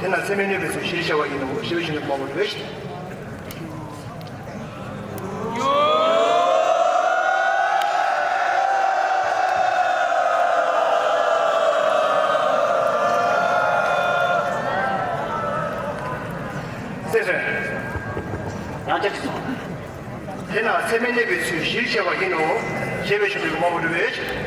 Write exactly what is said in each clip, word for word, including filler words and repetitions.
དེ་ན་ཚད་མས་གནོད་པའི་ཚུལ་གཞིར་བྱ་བ་ཡིན་ནོ། ཞེས་པའི་ཕྱིར་ན་གོང་མ་རེད། ཟེར། ཡང་བསྐྱར་གྱིས་སོང་། དེས་ན་ཚད་མས་གནོད་པའི་ཚུལ་གཞིར་བྱ་བ་ཡིན་ནོ། ཞེས་པའི་ཕྱིར་ན་གོང་མ་རེད།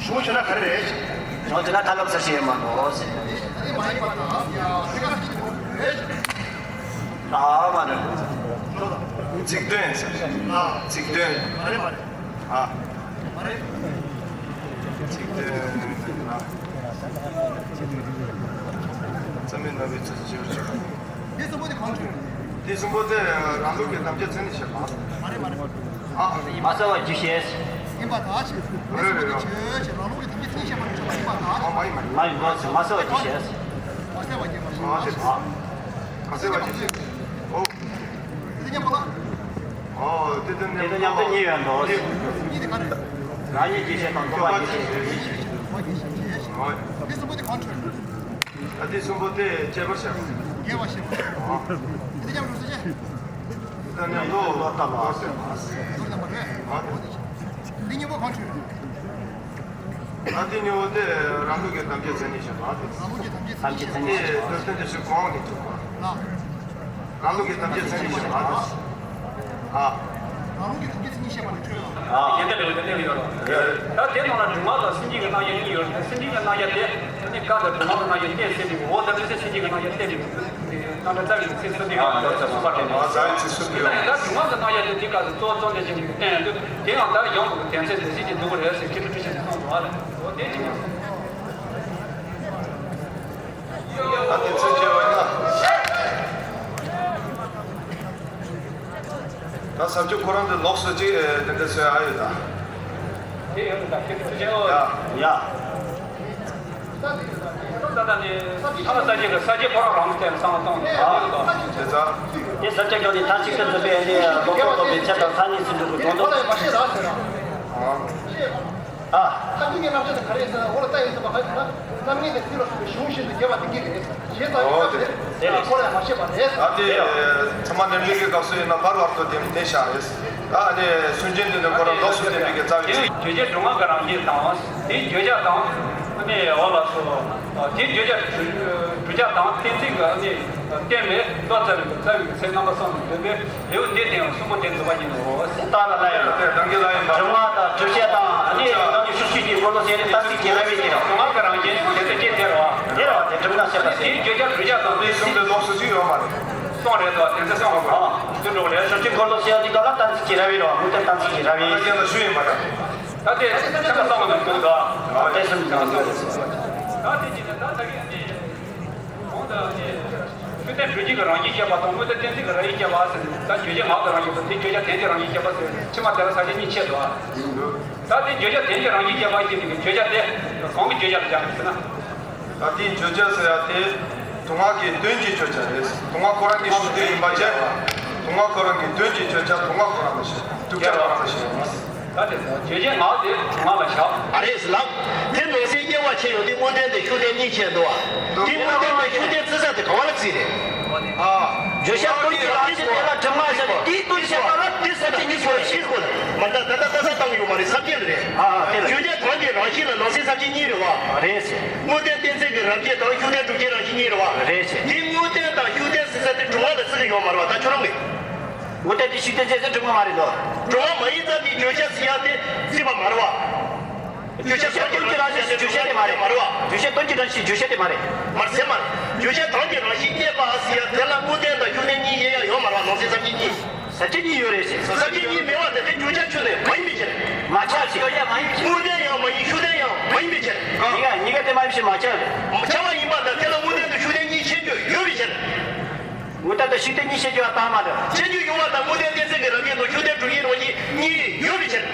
ཞུ་བ་བྱས་ན་ག་རེ་རེད། ཞུ་བ་བྱས་ན་ཐབས་ལམ་གསར་བཞེངས་ཡོད་མ་གཏོགས། ཨ་མ་རེད། ཚིག་དོན་ཟེར། ཚིག་དོན། ཨ། ཚིག་དོན། ཨ། ཚད་མས་གནོད་པའི་ཚུལ་གཞིར་བྱ། དེ་གསུམ་པོ་དེ་གང་བྱུང་། དེ་གསུམ་པོ་དེ་རང་ལུགས་ཀྱི་དམ་བཅའ་མཚན་ཉིད་བཤད་པ། མ་རེད་མ་རེད། ཨ། མ་གསལ་བ་རྒྱུ་བཤད། ཡིན་པ་དག་ཅེས། ཨ། དེ་གསུམ་པོ་དེ་ཆོས་ཅན། རང་ལུགས་ཀྱི་དམ་བཅའ་མཚན་ཉིད་བཤད་པ་ནི་ཆོས་པ་ཡིན་པ་དག་ཅེས། ཨ། མ་ཡིན་མ་ཡིན། མ་ཡིན། མ་གསལ་བ་རྒྱུ་བཤད། མ་གསལ་བ་རྒྱུ་བཤད། ཨ། མ་གསལ་བ་རྒྱུ་བཤད། ཨོ། དེ་དང་མཉམ་པོ་ལ། ཨོ། དེ་དང་མཉམ་པོ་གཉིས་ཡོད་འདུག་གཉིས་དེ་ག་རེ། རང་ཉིད་ཀྱི་ཤེས་དང་རྟོག་པ་ཀྱི་ཤེས། ཨོ། དེ་གསུམ་པོ་དེ་གང་བྱུང་། ཨ། དེ་གསུམ་པོ་དེ་དཔྱད་པར་བྱ། དགེ་བ་བྱེད་པ། དེ་དང་མཉམ་དུ་ཅི། དེ་དང་མཉམ་དུ་ལོག་ལྟ་མ་ཟེར་བ། ལོག་ལྟ་མ་རེད། ཨ། དེ་གཉིས་པོ་གང་བྱུང་། ཨ། དེ་གཉིས་པོ་དེ་རང་ལུགས་ཀྱི་དམ་བཅའ་མཚན་ཉིད་བཤད་པ། རང་ལུགས་ཀྱི་དམ་བཅའ་མཚན་ཉིད་བཤད་པ། དེ་དོན་དེ་བཞིན་གོང་ནས་བྱུང་བ། རང་ལུགས་ཀྱི་དམ་བཅའ་མཚན་ཉིད་བཤད་པ། ཨ། རང་ལུགས་ཀྱི་དམ་བཅའ་མཚན་ཉིད་བཤད་པ་ནི་ཆོས་ལ། ཨ། ཡོན་ཏན་ལས་ཡོན་ཏན་ལས་ཡོད་རེད། ད་དེ་ནང་ལ་སྒྲུབ་ངག་དང་སེམས་བསྐྱེད་ཀྱི་རྣམ་གཞག་གཉིས་ཡོད་རེད། སེམས་བསྐྱེད་ཀྱི་རྣམ་གཞག་དེ་ནི་བཀའ་དང་སྒྲུབ་ངག་གི་རྣམ་གཞག་གཉིས་ཟེར་དུས། འོ་ད་དེ་ཚེ་སེམས་བསྐྱེད་ཀྱི་རྣམ་གཞག་གཏན་དུ་རྣམ་གྲངས་རྩ་བའི་ཚིག་གསུམ་དེ་ཡང་གསུངས་པ་རེད། ཨ། རྩ་བའི་ཚིག་གསུམ་དེ་ཡང་། ད་སྒྲུབ་ངག་གི་རྣམ་གཞག་དེ་དེའི་སྐབས་སུ་གཙོ་བོ་གཙོ་འདོན་བྱེད་མཁན་གྱི་སྟེང་དུ་དེ་ཡང་ད་ཡོངས་གྲུབ་ཀྱི་དོན་ཚན་དེ་ཚིག་གཅིག་འདུ་བ་རེད་ཟེར། མཁས་གྲུབ་ཁྲི་བྱང་གིས་གསུངས་འདུག་བ་ལ། འོ་དེ་གཅིག་ཡང་། ད་དེ་ཚོ་བྱས་པ་ཡིན་ན། ད་ཟབ་ཆོས་ཁོ་རང་དེ་ལོགས་སུ་ཅིག་དེ་འདྲ་བཟོས་ཨ་ཡོད་ད། དེ་ཡོད་ད་ཁྱེད་ཚོ་བྱས་ཨོ། ཡ། ཡ། ད་ད་ནི་ཐ་མ་ས་སྐྱ་གི་ས་སྐྱ་ཁོ་རང་རང་གི་སྟེང་ལ་བསམ་བློ་གཏོང་ནས། ཨ། དེ་ཚོ། དེ་ས་སྐྱ་ཁྱོད་ནི་ཐ་ཚིག་ཏུ་འཛིན་པའི་ནི་ལོག་རྟོག་རྟོག་པའི་ཚད་དང་མཚན་ཉིད་ཚུལ་འགྲུབ་ཀྱི་དོན་དུ། ཨ། ཨ། ཐ་སྙད་ཀྱི་རྣམ་གཞག་དེ་ག་རེ་ཡིན་ཟེར་ན། འོ་ལ་རྟགས་ཡིན་ཟེར་བ་ག་རེ་ཟེར་ན། རྣམ་ངེས་དང་ཚིག་ལ་སོགས་པའི་གཞུང་བཞིན་དུ་རྒྱས་པ་དེ་གཉིས་རེད། གཞན་རྟགས་ཡོད་པ་རེད། དེ་ལ་ཁོ་ལ་མ་བཤད་པ་རེད། ད་དེ་ཚད་མ་ནེམ་ལིང་གི་སྐབས་སུ་ཡིན་ན་བར་བར་དུ་དེ་དེ་བཞག་རེད། ད་ནི་སུན་འབྱིན་དེ་ནི་ཁོ་རང་ལོགས་སུ་བསྟན་པའི་གི་རྩ་བའི་ཚིག་བརྗོད་བྱ་སྒྲུབ་ངག་གི་རང་བཞིན་དང་། དེའི་བརྗོད་བྱ་དང་། ཨ་ནི་འོ་ལགས་སོ། དེའི་བརྗོད་བྱ་བསྒྲུབ་བྱ་དང་གཏན་ཚིགས་ཀྱི་ཨ་ནི་བསྟན་པའི་ལོག་རྟོག་རྩ་བའི་ཚིག་རྣམ་པ་གསུམ་ལ་ལྡན་པའི་ལེའུ་འདི་སྟེང་གསུམ་པོ་དེ་འདུ་བ་ཡིན་ནོ། རྟགས་ལ་སླར་ཡང་གདམས་ངག་དང་བརྗོད་བྱ་དང་ཨ་ནི་རང་གི་ཤུགས་ཤུགས་ཀྱི་འཁོར་ལོ་ཟེར་ནི་གཏན་ཚིགས་ཀྱི་ར་བའི་དེ་རེད། སྒྲུབ་ངག་གི་རང་བཞིན་དེ་ཚོ་སྐྱེ་དེ་རེད་བ། དེ་རེད་བ། དེ་སྒྲུབ་ངག་བཤད་པ་ཟེར། དེའི་བརྗོད་བྱ་དང་དེའི་གསུམ་དེ་ལོགས་སུ་ཅི་ཡོད་མ་རེད། གསུམ་རེད་དོ། དེ་ཚོ་གསུམ་རེད་བ། དེ་འགྲོ་རེད། ཤུགས་ཀྱི་འཁོར་ལོ་ཟེར་ཡ་དེ་ག་ལ་གཏན་ཚིགས་ཀྱི་ར་བའི་རེད་བ། དངོས་དོན་གཏན་ཚིགས་ཀྱི་ར་བའི། ད་དེ་ཚད་མ་གསུམ་གྱི་འདུག་ད། དེ་གསུམ་གྱི་འདུག་ད་དེ་ཅི་ད་ད་ད་གི་ཨ་ནི། གོང་དུ་ཨ་ནི། ཤུགས་ལྡན་སྒྲུབ་བྱེད་ཀྱི་རང་བཞིན་བཤད་པ་དང་། དངོས་དོན་གཏན་ཚིགས་ཀྱི་ར་བའི་བཤད་པ་ཟེར་ནས། ད་བརྗོད་བྱ་ངག་གི་རང་བཞིན་དང་། དེའི་བརྗོད་བྱ་དོན་གྱི་རང་བཞིན་བཤད་པ་ཟེར་ནས། ཕྱི་མ་དེ་ལ་ས་བཅད་གཉིས་ཕྱེ་འདུག་ཨ། ད་དེའི་བརྗོད་བྱ་དོན་གྱི་རང་བཞིན་བཤད་པ་ཞེས་པའི་བརྗོད་བྱ་དེ་གང་གི་བརྗོད་བྱ་ལ་སྦྱར་ནས་ཟེར་ན། ད་དེའི་བརྗོད་བྱ་ཟེར་ཡ་དེ་དུག་ལྔ་གི་དོན་གྱི་བརྗོད་བྱ་རེད། དུག་ལྔ་ཁོ་རང་གི་ཤུགས་དེ་ཡིན་པ་བྱས། དུག་ལྔ་ཁོ་རང་གི་དོན་གྱི་བརྗོད་བྱ་དུག་ལྔ་ཁོ་རང་ལ་བཤད། བསྒྲུབ་བྱ་ཁོ་རང་ལ་བཤད། ད་དེ་བརྗོད་བྱའི་ངག་དེ་དུག་ལྔ་ལ་བཞག་ཨ་རེད་ཟེར་ལབ། དེ་ནང་གསེས་དབྱེ་བ་ཕྱེ་ཡོང་དུས་དངོས་བསྟན་དང་ཤུགས་བསྟན་གཉིས་ཕྱེ་འདུག་བ། དེ་དངོས་བསྟན་དང་ཤུགས་བསྟན་བརྩི་ས་དེ་ག་བ་ལ་བརྩིས་རེད། ཨ། བརྗོད་བྱ་དོན་གྱི་རང་བཞིན་དེ་ལ་སྒྲུབ་ངག་བཤད་པ་དེའི་དོན་བཤད་པ་ལ་དེ་ས་བཅད་གཉིས་ཟེར་བ་ཤེས་དགོས། མ་ད་ད་ད་ད་ས་བཏང་ཡོད་མ་རེད། ས་བཅད་རེད། ཨ་ཨ་དེ་ལ། བརྗོད་བྱ་དོན་གྱི་རང་བཞིན་ལ་ནང་གསེས་ས་བཅད་གཉིས་རེད་བ། རེད་ཟེར། དངོས་བསྟན་གཏན་ཚིགས་ཀྱི་ར་བརྒྱད་དང་ཤུགས་བསྟན་སྒྲུབ་བྱེད་རང་བཞིན་གཉིས་རེད་བ། རེད་ཟེར། དེ་དངོས་བསྟན་དང་ཤུགས་བསྟན་ཟེར་ས་དེ་སྒྲུབ་ངག་ལ་བརྩི་གི་ཡོད་མ་རེད་བ། ད་ཁྱོད་རང་གིས། དངོས་བསྟན་དེ་ཤུགས་བསྟན་ཟེར་ས་སྒྲུབ་ངག་མ་རེད་དོ། སྒྲུབ་ངག་མ་ཡིན་ཙང་དེ་བརྗོད་བྱ་ཟེར་ཡ་དེ་བརྩིས་པ་མ་རེད་བ། བརྗོད་བྱ་དོན་གྱི་རང་བཞིན་ཟེར་བརྗོད་བྱ་དེ་མ་རེད། མ་རེད་བ། བརྗོད་བྱ་དོན་གྱི་རང་བཞིན་བརྗོད་བྱ་དེ་མ་རེད། མ་རེད་ཟེར་མ་རེད། བརྗོད་བྱ་དོན་གྱི་རང་བཞིན་བསྐྱེད་པ་ཟེར་ཡ་དེ་ལ་དངོས་བསྟན་དང་ཤུགས་བསྟན་གཉིས་དབྱེ་ཡ་ཡོད་མ་རེད་བ། ནང་གསེས་ས་བཅད་གཉིས། ས་བཅད་གཉིས་ཡོད་རེད་ཟེར། ས་བཅད་གཉིས་མེད་པ་དེ་དེ་བརྗོད་བྱ་ཁྱོན་ནས་མ་ཡིན་པའི་ཕྱིར། མ་ཁྱབ་ཟེར། བརྗོད་བྱ་མ་ཡིན་པའི་ཕྱིར། དངོས་བསྟན་ཡང་མ་ཡིན། ཤུགས་བསྟན་ཡང་མ་ཡིན་པའི་ཕྱིར། གཉིས་ཀ་གཉིས་ཀ་དེ་མ་ཡིན་པའི་ཕྱིར་མ་ཁྱབ་ཟེར། ཁྱབ་པ་ཡིན་པ་དང་དེ་ལ་དངོས་བསྟན་དང་ཤུགས་བསྟན་གཉིས་ཕྱེ་རྒྱུ་ཡོད་པའི་ཕྱིར། དངོས་བསྟན་དང་ཤུགས་བསྟན་གཉིས་ཕྱེ་རྒྱུ་ལ་རྟགས་མ་འདྲ། ཕྱེ་རྒྱུ་ཡོད་པ་དང་དངོས་བསྟན་གཏན་ཚིགས་ཀྱི་རང་བཞིན་དང་ཤུགས་བསྟན་སྒྲུབ་བྱེད་རང་བཞིན་གཉིས་ཡོད་པའི་ཕྱིར།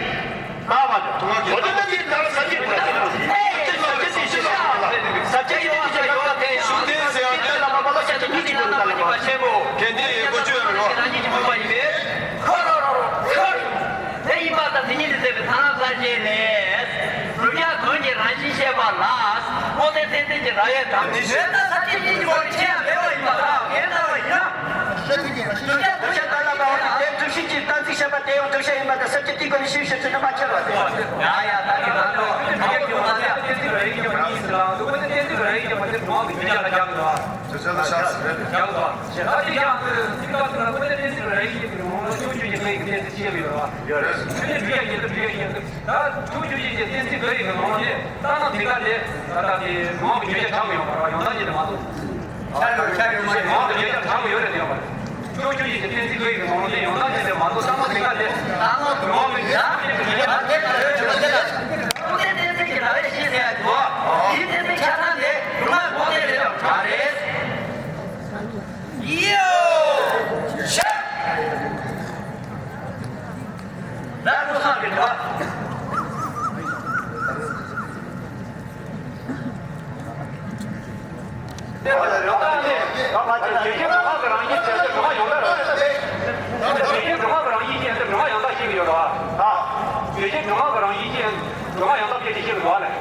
རྟགས་མ་འདྲ། དངོས་བསྟན་དེ་ལྟར་ས་བཅད། ཏན་ཏན་གྱི་རང་ཡལ་དང་། ནི་ཞེས། ད་ས་བཅད་གཉིས་ཀྱི་བར་ཁྱད་ཡང་མེད་པ་ཡིན་པ་དང་། ངས་ལྟ་བ་ཡིན་ན། བསྒྲུབ་བྱ་ལྟར་ན་པའོ་ནི་དེ་བསྒྲུབ་བྱའི་སྟངས་ཚིག་བཤད་པ་དེ་ཡང་བསྒྲུབ་བྱ་ཡིན་པ་དང་ས་བཅད་དེའི་སྒོ་ནས་ཤེས་བྱ་ཅི་ནི་མ་ཁྱེར་བ་དེ། ཡ་ཡ་ད་གི་ང་ཚོ་ང་ཚོ་ཡོང་ན་ཡ་གཏན་ཚིགས་ལ་རིགས་ཀྱི་མ་ཡིན་ཟེར་ལ་འདུག་པ་དེ་གཏན་ཚིགས་ལ་རིགས་ཀྱི་མ་དེ་གྲུབ་དབང་གི་རྒྱུ་ཆ་ལ་རྒྱག་དགོས། རྒྱག་དགོས། ད་དེ་ཀྱང་ཚིག་ཐག་ཚིག་ལ་འདུག་པ་དེ་གཏན་ཚིགས་ལ་རིགས་ཀྱི་དེ་ངོ་བོ་ཆུང་ཆུང་གི་ལྷན་གྱི་གཏན་ཚིགས་ཤེས་པ་ཡོད་རེད་བ། ཡོད་རེད། ཆུང་ཆུང་ཡིན་ད་ཆུང་ཆུང་ཡིན་ད་གཏན་ཚིགས་འགའ་ཡི་གི་ནང་ནས་ད་ནང་དེ་ག་ལས་ད་ལྟ་དེ་ངོ་བོ་གི་རྒྱུ་ཆ་ཆགས་ཀྱི་ཡོད་པ་རེད་བ། ཡོང་སྟངས་ཀྱི་དེ་མ་གཏོགས། ཆ་ཡོད་ཆ་ཡོད་ཆ་ཡོད། ཡོད་ཆ་ཆགས་ཀྱི་ཡོད་རེད་དེ་ཡོད་པ་རེད། ཆུང་ཆུང་ཡིན་ཀྱི་གཏན་ཚིགས་ཀྱི་ནང་ནས་ཡོང་སྟངས་ཀྱི་དེ་མ་གཏོགས་བསམ་བློ་དེ་ག་ལས་ད་ནང་དུ་ངོ་མི་ཡ་ཀུན་གཏན་ཚིགས་ཀྱི་ལ་ལས་ཤེས་ཟེར་ཡ་འདུག་དེའི་གཏན་ཚིགས་ཆ་ཚང་དེ་སྒྲུབ་ངག་གི་ངོ་བོ་དེ་རེད་དམ་ག་རེད། ཡིའོ། ཤ། ད་སྒྲུབ་ངག་གི་འདྲ་བ། དེ་ལ་ཡང་དག་ནི་ད་ང་ཚོས་ཆོས་ཅན་སྒྲུབ་ངག་གི་རང་བཞིན་བྱས་ཏེ་སྒྲུབ་ངག་ཡང་དག་རེད། ཆོས་ཅན་སྒྲུབ་ངག་གི་རང་བཞིན་བྱས་ཏེ་སྒྲུབ་ངག་ཡང་དག་ཤེས་ཀྱི་ཡོད་རེད་བ། ཆོས་ཅན་སྒྲུབ་ངག་གི་རང་བཞིན་བྱས་སྒྲུབ་ངག་ཡང་དག་བྱས་ཏེ་ཤེས་དགོས་བ་ལས།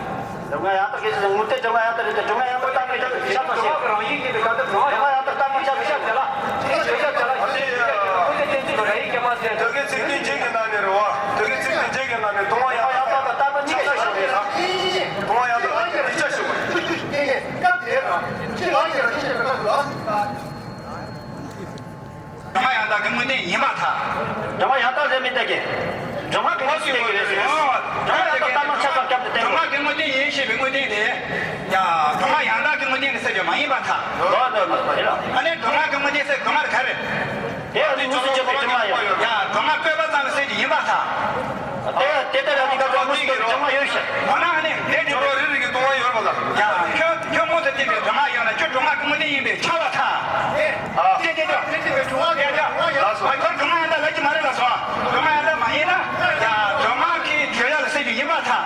སྒྲུབ་ངག་ཡང་དག་གི་ཞེས་ངོ་སྤྲོད་སྒྲུབ་ངག་ཡང་དག་རེད་དེ་སྒྲུབ་ངག་ཡང་དག་བཏང་ནས་ཆགས་ཤར་བ་ཞིག་སྒྲུབ་ངག་གི་རང་བཞིན་གྱི་ག་ཚོད་སྒྲུབ་ངག་ཡང་དག་བཏང་ནས་ཆགས་ཤར་བྱ་ལ། དེ་བརྗོད་བྱ་བྱ་ལ་ཞིག་དེ་བརྗོད་བྱ་བྱ་ལ་ཁོ་ཚོས་གཏན་ཚིགས་ལ་ར་ཡིག་བརྒྱབ་པ་ཟེར། དེ་གའི་ཚིག་དོན་རྗེས་ཀྱི་ནང་ནས་རེད་བ། དེ་གའི་ཚིག་དོན་རྗེས་ཀྱི་ནང་ནས་སྒྲུབ་ངག་ཡང་དག་ཏག་ཏག་ཏག་ཏག་གཉིས་ཀ་ཤོད་རེད་ལ། སྒྲུབ་ངག་ཡང་དག་གཉིས་ཀ་ཤོད་དགོས། སྒྲུབ་ངག་ཡང་དག་གི་དངོས་བསྟན་ཡིན་པར་ཐལ། སྒྲུབ་ངག་ཡང་དག་གི་དངོས་བསྟན་ཡིན་པར་ཐལ། སྒྲུབ་ངག་གི་དངོས་བསྟན་ཡིན་པར་ཐལ། སྒྲུབ་ངག་ཡང་དག་ལྟ་སྟངས་ཆ་ཚང་བསྐྱར་དུ་བསྟན་དགོས། སྒྲུབ་ངག་གི་དངོས་བསྟན་ཡིན་ཞེས་པའི་དངོས་བསྟན་དེ། ཡ། སྒྲུབ་ངག་ཡང་དག་གི་དངོས་བསྟན་ནི་ཟེར་རྒྱུ་མ་ཡིན་པར་ཐལ། ལོ་ལོ་ལོ་ལོ། ཨ་ནི་སྒྲུབ་ངག་གི་དངོས་བསྟན་ཟེར་སྒྲུབ་ངག་ག་རེ། དེ་ཡང་ནི་དངོས་སུ་བྱེད་པའི་སྒྲུབ་ངག་ཡོད། ཡ། སྒྲུབ་ངག་བཀོད་པ་ཙམ་ལ་ཟེར་རྒྱུ་ཡིན་པར་ཐལ། དེ་ཡང་དེ་ལྟར་ཡང་དེ་ག་ཚོད་དངོས་སུ་བྱེད་པའི་སྒྲུབ་ངག་ཡོད་ཤག་འོ་ན་ཨ་ནི་དེ་ནི་ཇོ་རོ་རེ་རེ་གི་སྒྲུབ་ངག་ཡོད་རེད་པ་ལ། ཡ། ཁྱོད་ཁྱོད་དངོས་སུ་བྱེད་པའི་སྒྲུབ་ངག་ཡོད་ན་ཁྱོད་སྒྲུབ་ངག་གི་དངོས་བསྟན་ཡིན་པས་ཁྱབ་པར་ཐལ། ཨ། དེ་དེ་དེ་དེ་དེ་སྒྲུབ་ངག་ཡོད་ཡ། ལགས་སོ། ཁྱོད་སྒྲུབ་ངག་ཡང་དག་ལབ་ཀྱི་མ་རེད་ལགས་སོ། སྒྲུབ་ངག་ཡང་དག་མ་ཡིན་ན། ཡ། སྒྲུབ་ངག་གི་བརྗོད་བྱ་ལ་ཟེར་རྒྱུ་ཡིན་པར་ཐལ།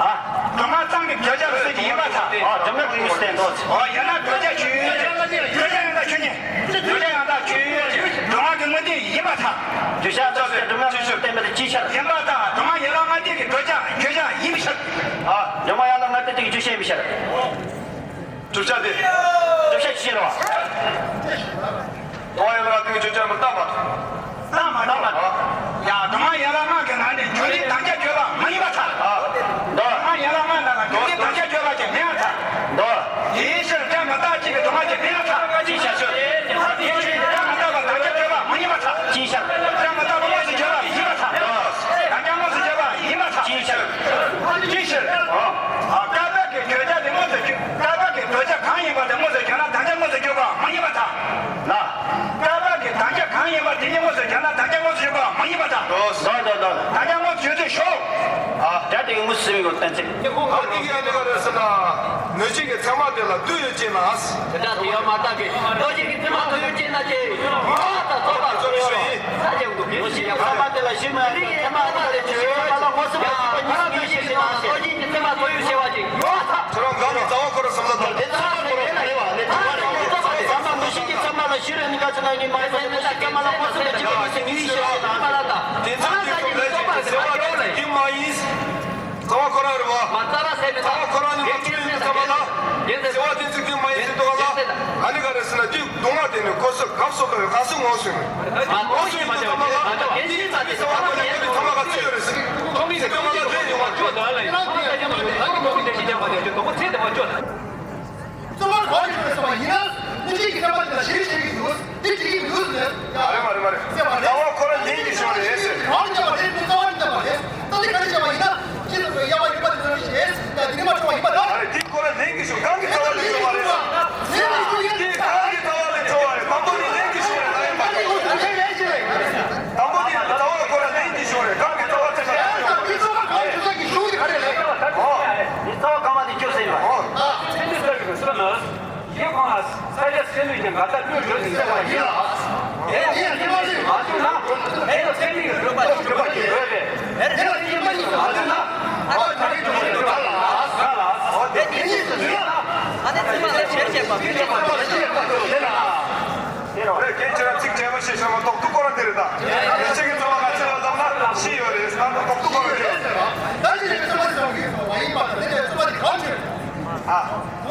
ཨ། སྒྲུབ་ངག་ཙམ་གྱི་བརྗོད་བྱ་ལ་ཟེར་རྒྱུ་ཡིན་པར་ཐལ། ཨ། སྒྲུབ་ངག་གི་དངོས་སུ་བསྟན་ཏོ། ཨོ། ཡང་ན་བརྗོད་བྱ་ཆོས་ཅན། བརྗོད་བྱ་ཡང་དག་ཆོས་ཅན། བརྗོད་བྱ་ཡང་དག་ཆོས་ཅན། སྒྲུབ་ངག་གི་དངོས་བསྟན་ཡིན་པར་ཐལ། བརྗོད་བྱ་ཙམ་གྱི་སྒྲུབ་ངག་གི་དངོས་སུ་བསྟན་པ་དེ་ཅིའི་ཕྱིར། ཡིན་པར་ཐལ། སྒྲུབ་ངག་ཡན་ལག་ལྔ་བརྒྱད་ཀྱི་བརྗོད་བྱ་བརྗོད་བྱ་ཡིན་པའི་ཕྱིར། ཨ། སྒྲུབ་ངག་ཡན་ལག་ལྔ་བརྒྱད་ཀྱི་བརྗོད་བྱ་ཡིན་པའི་ཕྱིར། བསྒྲུབ་བྱ་དེ། བསྒྲུབ་བྱ་ཅི་ཕྱིར་རོ། སྒྲུབ་ངག་ཡན་ལག་ལྔ་བརྒྱད་ཀྱི་བརྗོད་བྱ་མི་རྟག་པ། རྟག་མ་རྟག་མ། ཡ། སྒྲུབ་ངག་ཡན་ལག་ལྔ་གི་ནང་ནས་རྒྱུ་མཚན་དམ་བཅའ་བརྗོད་པ་མ་ཡིན་པར་ཐལ། ཨ། འདོད། སྒྲུབ་ངག་ཡན་ལག་ལྔ་ནང་ལ་རྒྱུ་མཚན་དམ་བཅའ་བརྗོད་པ་ཅིག་མིན་པར་ཐལ། འདོད། དེའི་ཕྱིར་སྒྲ་མི་རྟག་ཅིག་གི་སྒྲུབ་ངག་ཅིག་མིན་པར་ཐལ། ཅིའི་ཕྱིར། དེའི་ཕྱིར་སྒྲ་མི་རྟག་པ་དམ་བཅའ་བརྗོད་པ་མ་ཡིན་པར་ཐལ། ཅིའི་ཕྱིར། སྒྲ་མི་རྟག་པ་དངོས་སུ་བརྗོད་པ་ཡིན་པར་ཐལ། དམ་བཅའ་དངོས་སུ་བརྗོད་པ་ཡིན་པར་ཐལ། ཅིའི་ཕྱིར། ཅིའི་ཕྱིར། ཨ། བཀག་པའི་བརྗོད་བྱ་དེ་དངོས་སུ་བརྗོད། བཀག་པའི་བརྗོད་བྱ་གང་ཡིན་པ་དེ་དངོས་སུ་བརྗོད་ན་དམ་བཅའ་དངོས་སུ་བརྗོད་པ་མ་ཡིན་པར་ཐལ། ན། བཀག་པའི་དམ་བཅའ་གང་ཡིན་པ་དེ་ཉིད་དངོས་སུ་བརྗོད་ན་དམ་བཅའ་དངོས་སུ་བརྗོད་པ་མ་ཡིན་པར་ཐལ། འདོད། འདོད། འདོད། དམ་བཅའ་དངོས་སུ་བརྗོད་ཚུལ་ཤོག་ཨ། སྒྲ་དེ་གི་དངོས་སུ་ཟིན་པའི་གོ་གཏན་ཚིགས། ཨ་ནི་གི་ཨ་ནི་ག་རེ་ཟེར་ན། གནོད་བྱེད་ཀྱི་ཚད་མ་དེ་ལ་དུ་ཡོད་ཅེ་ན། དེ་འདྲ་དེ་ཡང་མ་བརྟགས་པས། གནོད་བྱེད་ཀྱི་ཚད་མ་དུ་ཡོད་ཅེ་ན་ཅེ། ཡོད་ད་ཚོགས་པ་ཚོགས་པའི་ཤོག་ཡིན། ས་ཆེན་དུ་གནོད་བྱེད་ཀྱི་ཚད་མ་དེ་ལ་ཞིབ་མོ་ཡང་ཚད་མ་ལ་དེ་ཆོས་ཅན་པ་ལ་མངོན་སུམ་དུ་གནོད་བྱེད་ཀྱི་ཚད་མ་དུ་ཡོད་ཅེ་ན་ཅེ། ཡོད་ད། ཁྱེད་རང་གང་གི་རྩ་བ་ཁོ་ར་བསམ་བློ་དང་། དེ་ཚང་མ་ལས་ལས་ལས་ལས་ཚང་མ་མི་ཤེས་ཀྱི་ཚང་མ་ལ་ཤེས་རེ་ནི་ག་ཚོད་ན་ངས་མ་ཡིན་པ་ཚང་མ་མི་ཤེས་ཚང་མ་ལ་མངོན་སུམ་དུ་ཅི་གི་མི་སྲིད་ངས་ཤེས་རེ་ན་མ་ལ་དང་། དེ་ཚང་གི་ཁོ་ལས་ཀྱི་ཟེར་བ་དེ་ཚིག་དེ་མ་ཡིན། རྩ་བ་ཁོ་ར་རེད་བ། མ་རྩ་བ་ཟེར་མི་རྩ་བ་ཁོ་ར་ནི་མ་བཅོས་ཡིན་ཚང་མ་ལ། ཟེར་བ་དེ་ཚིག་དེ་མ་ཡིན་ཟེར་དོ་བ་ལ། ཨ་ནི་ག་རེ་ཟེར་ན་དེ་སྡུག་བསྔལ་དེ་ནི་ཁོ་སོ་གབ་སོ་གབ་ག་སོ་ངོ་སོ་ནི། ངོ་སོ་ཡིན་ཚང་མ་ལ། དེ་ཚིག་ཚང་མ་ལ་དེ་ཚང་མ་ག་ཚོད་ཡོད་རེད་ཟེར། ཚང་མ་ལ་དེ་ཡོད་བ། ཚང་མ་ལ་དེ་ཡོད་བ། རྩོམ་པར་གང་ཞིག་ཡོད་ཟེར་བ་ཡིན་ན། སྙིང་རྗེ་གི་བསམ་པ་དེ་ལ་ཞེ་ཞེ་གི་འདུག་དེ་བྱེད་ཀྱི་མི་འདུག་ཟེར། མ་རེད་མ་རེད་མ་རེད། ཟེར་བ་རེད། ལྟ་བ་ཁོ་རང་ལྡན་གྱི་ཞོར་རེད་ཟེར། གང་བརྒྱབ་པ་རེད། རྩ་བ་བརྒྱབ་པ་རེད། ད་དེ་ག་རེ་བྱས་པ་ཡིན་ན། ཅི་ལ་དབྱེ་བ་ཡོད་པ་དེ་ཚོ་ཞེས་ད་དེ་ནི་མ་འཕྲོ་བ་ཡིན་པ་རེད། མ་རེད། དེ་ཁོ་རང་ལྡན་གྱི་ཞོར་གང་གི་རྩ་བ་ལས་འཕྲོ་བ་རེད། དེ་གང་གི་རྩ་བ་ལས་འཕྲོ་བ་རེད། དང་པོ་ནི་ལྡན་གྱི་ཞོར་རེད། ལ་ཡོད་པ་རེད། དང་པོ་ནི་རྩ་བ་ཁོ་རང་ལྡན་གྱི་ཞོར་རེད། གང་གི་རྩ་བ་ཚད་ལ་འཕྲོ་བ་རེད། ཨོ། དེ་རྩ་བ་གང་མ་དེ་ཆོས་ཟེར་ཡིན་པ། ཨོ། ཚེ་འདི་ལྟ་བུའི་བསོད་ནམས། ཡིད་ཁོང་ལ་ས་ཆ་སེམས་ལུས་ཀྱི་འགལ་ཟླ་བློས་གྲོལ་ཞིང་སེལ་བ་ཡིན་ལ། དེ་ཡང་དེ་མ་ཟད་མ་བྱུང་ན་དེ་ཡང་སེམས་ལུས་ཀྱི་རོལ་པ་ཞིག་རོལ་པ་ཞིག་རོལ་པས། དེ་ཡང་དེ་མ་ཡིན་མ་བྱུང་ན་ཨ་ཕ་ཁྲག་གི་གྲོགས་ཤིག་རོལ་པ་ལ་ལ། དེ་དེ་ཉིད་དུ་ཡིན་ལ། ཨ་ནི་ཚེ་མ་ལ་ཆེར་བྱེད་པ་མི་ལེགས་པ་ལ་ཆེར་བྱེད་པ་ལ། དེ་རེད། ཁྱེད་ཁྱེད་རང་ཚིག་དྲན་པ་ཤེས་བྱུང་བ་རྟོག་ཏུ་སྐོར་ར་དེ་རེད་ད། ཁྱེད་ཀྱི་ཚང་མ་ང་ཚོ་ལ་བསམ་ན་ཤེས་ཡོད་རེད་ཟེར་ན་རྟོག་ཏུ་སྐོར་ར་དེ་རེད། ད་ཅི་ནས་ཚོད་མ་ཚོད་མ་ཡིན་པ་དེ་ནས་ཚོད་མ་དེ་གང་བྱུང་། ཨ།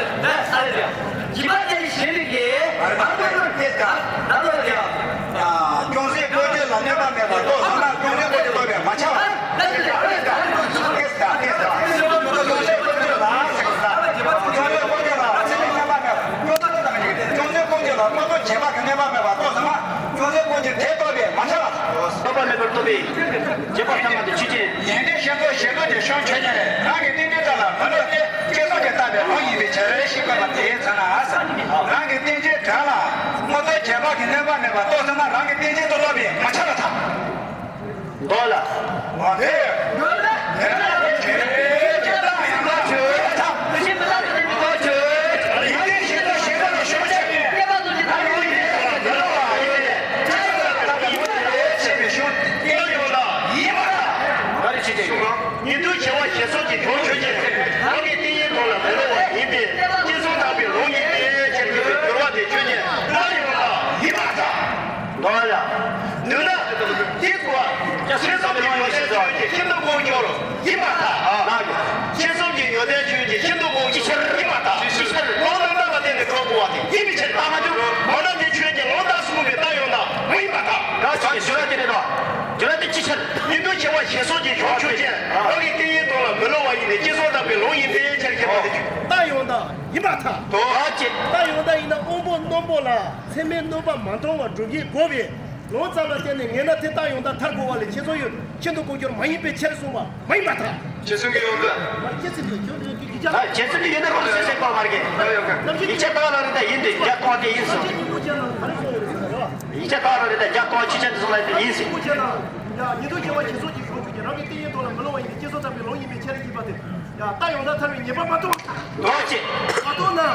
ཟེར། ད་ས་རེད་ཡ། བྱིས་པ་དེ་ཞེན་པའི་གེ། ཨ་རེ་མ་རེད། ད་ད་ལོ་རེད་ཡ། ཡ། ཅུང་ཟད་ཀུན་འབྱུང་ལ་གནོད་པ་མེད་པར་ལྟོས་ཟེར་ན་ཅུང་ཟད་ཀུན་འབྱུང་ལྟོས་པས་མ་ཁྱབ། ད་ད་ད་ད་ད་ད་ཅུང་ཟད་ཀུན་འབྱུང་ལ་ཟེར་གོ་ཟེར། ཅུང་ཟད་ཀུན་འབྱུང་ལ་ཅུང་ཟད་ཀུན་འབྱུང་ལ་ཅུང་ཟད་ཀུན་འབྱུང་ལ་ཀུན་རྟོག་བྱས་པ་གི་གནོད་པ་མེད་པར་ལྟོས་ཟེར་ན། ཅུང་ཟད་ཀུན་འབྱུང་དེ་ལྟོས་པས་མ་ཁྱབ། ལྟོས་པ་མེད་པར་ལྟོས་པས། བྱས་པ་ཐ་མ་དེ་ཆོས་ཅན། ཡོན་ཏན་ཤེས་རྟོགས་ཞེ་དྲག་དེ་བྱང་ཆོས་ཅན། རང་གི་རྟེན་འབྲེལ་དག་ལ་མི་སླུ་སྟེ། ཅེས་སོགས་ཀྱིས་བརྟགས་པའི་ལུང་ཡིན་པའི་ཕྱིར་ཞེས་བཀོད་པ་དེའི་ཚེ་ན། རང་གི་རྟེན་ཅན་དགྲ་ལ་ཀུན་རྟོག་བྱས་པ་གི་གནོད་པ་མེད་པར་ལྟོས་ཟེར་ན་རང་གི་རྟེན་ཅན་དུ་ལྟོས་པས་མ་ཁྱབ་པར་ཐལ། འདོད་ལ། འོ་དེ། འདོད་ལ། འདོད་ལ་དེ་ཆོས་ཅན། ཆོས་ཅན། ཆོས་ཅན། ཆོས་ཅན། ཡོན་ཏན་ཤེས་རྟོགས་ཞེ་དྲག་དེ་བྱང་ཆོས་ཅན། ཉན་ཐོས་བྱ་བ་ཞེ་སོགས་ཀྱིས་བྱང་ཆོས་ཅན། རང་གི་རྟེན་ཅན་དག་ལ་མི་སླུ་བ་ཡིན་ཏེ། ཅེས་སོགས་བརྟགས་པའི་ལུང་ཡིན་པའི་ཕྱིར་ཞེས་པའི་སྦྱོར་བ་དེ་ཆོས་ཅན། ད་ཡོང་ལ་ཡིན་པར་ཐལ། འདོད་ལ། འདོད་ན། དེ་ཐུ་བ། ཅེས་སོགས་ཀྱི་ལུང་ཡིན་ཟེར་བ་ཅན་ཤིན་ཏུ་ལྐོག་གྱུར་ཡིན་པར་ཐལ། ལགས། ཅེས་སོགས་ཀྱི་ཡོན་ཏན་ཆོས་ཅན་ཤིན་ཏུ་ལྐོག་གྱུར་ཡིན་པར་ཐལ། ཅི་ཕྱིར། ལུང་རྣམ་དག་ལ་བརྟེན་ནས་གྲུབ་དགོས་པ་དེ་ཡིན་པའི་ཕྱིར། ལྟ་མ་གྱུར། འོ་ན་དེ་ཆོས་ཅན། ལུང་དག་གསུངས་པའི་རྟགས་ཡོང་དང་མ་ཡིན་པར་ཐལ། ད་ཅི་ཞིག་བརྗོད་ལ་དེ་རེད་དོ། བརྗོད་ལ་དེ་ཅི་ཕྱིར། ཉན་ཐོས་བྱ་བ་ཞེ་སོགས་ཀྱིས་བྱང་ཆོས་ཅན། རང་གི་རྟེན་ཅན་དག་ལ་མི་སླུ་བ་ཡིན་ཏེ། ཅེས་སོགས་བརྟགས་པའི་ལུང་ཡིན་པའི་ཕྱིར་ཞེས་པ་དེ་ཆོས། རྟགས་ཡོང་དང་ཡིན་པར་ཐལ། དོ། རྟགས་ཡོང་དང་ཡིན་ན་དབང་པོ་རྣོན་པོ་ལ་མཚན་མའི་གནོད་པ་མ་མཐོང་བར་སྒྲུབ་བྱེད་དགོས་པས། ལུང་ཙམ་ལ་བརྟེན་ནས་ངེས་ན་དེ་རྟགས་ཡོང་དང་ཐལ་དགོས་པ་ལས། ཁྱེད་ཚོ་ཡོད་ཤིན་ཏུ་ལྐོག་གྱུར་མ་ཡིན་པའི་ཕྱིར་གསུངས་པ་མ་ཡིན་པར་ཐལ། རྗེ་བཙུན་གྱི་ཡོན་ཏན། རྗེ་བཙུན་གྱི་ཡོན་ཏན་ཁོ་ཚོས་ཟེར་གོ་མ་རེད། ཡིག་ཆ་ལྟ་བ་ལ་རེད་ད་ཡིན་དེ་རྒྱ་གཏོང་དེ་ཡིན་སོང་། ཡིག་ཆ་ལྟ་བ་ལ་རེད་ད་རྒྱ་གཏོང་ཆོས་ཅན་དུ་སོང་ལ་དེ་ཡིན་ཟེར། ཉན་ཐོས་བྱ་བ་ཞེ་སོགས་ཀྱིས་བྱང་ཆོས་ཅན། རང་གི་རྟེན་ཅན་དག་ལ་མི་སླུ་བ་ཡིན་ཏེ། ཅེས་སོགས་བརྟགས་པའི་ལུང་ཡིན་པའི་ཕྱིར་ཞེས་པ་དེ། ཡ། རྟགས་ཡོང་དང་ཐལ་བའི་ཉེས་པ་མ་མཐོང་བར་ཐལ། འདོད་ཅེས། མ་མཐོང་ན།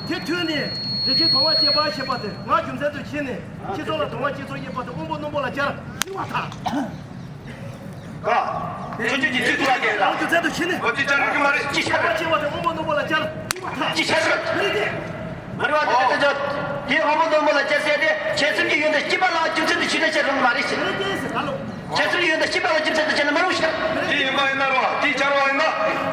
དེ་ཐོས་ནས་རེ་ཞིག་མཐོང་བ་སྐྱེས་པ་ཞེས་པ་དེ་ངག་རྒྱུ་མཚན་དུ་བྱས་ནས། ཅེས་སོགས་ལ་མཐོང་བ་ཅེས་སོགས་ཡོད་པ་དེ་དབང་པོ་རྣོན་པོ་ལ་སྦྱར་ཡིན་པར་ཐལ། ག་དེ་ཆོས་ཅན་གྱི་ཚིག་ཏུ་ལ་སྐྱེས་ལ། ངག་རྒྱུ་མཚན་དུ་བྱས་ནས། འོ་དེ་ཅང་རིག་གི་མ་རེད། ཅི་ཆ་རེད། མཐོང་བ་སྐྱེས་པ་དེ་དབང་པོ་རྣོན་པོ་ལ་སྦྱར་ཡིན་པར་ཐལ། ཅི་ཆ་རེད། མི་རིགས་དེ། མ་རེད་བ། དེ་དེ་དེ་དེ་དབང་པོ་རྣོན་པོ་ལ་སྦྱར་ཟེར་ཏེ། ཁྱེད་ཚོ་གི་ཡོན་ཏན་སྐྱེས་པ་ལ་རྒྱུ་མཚན་དུ་བྱས་ན་བྱེད་རུང་མ་རེད་ཟེར། མི་རིགས་དེ་ཟེར་ད་ལོ། ཁྱེད་ཚོ་ཡོད་ན་སྐྱེས་པ་ལ་རྒྱུ་མཚན་དུ་བྱས་ན་མི་རུང་ཕྱིར། དེ་ཡིན་པ་ཡིན་ན་རོ། དེའི་སྦྱར་བ་ཡིན་ན།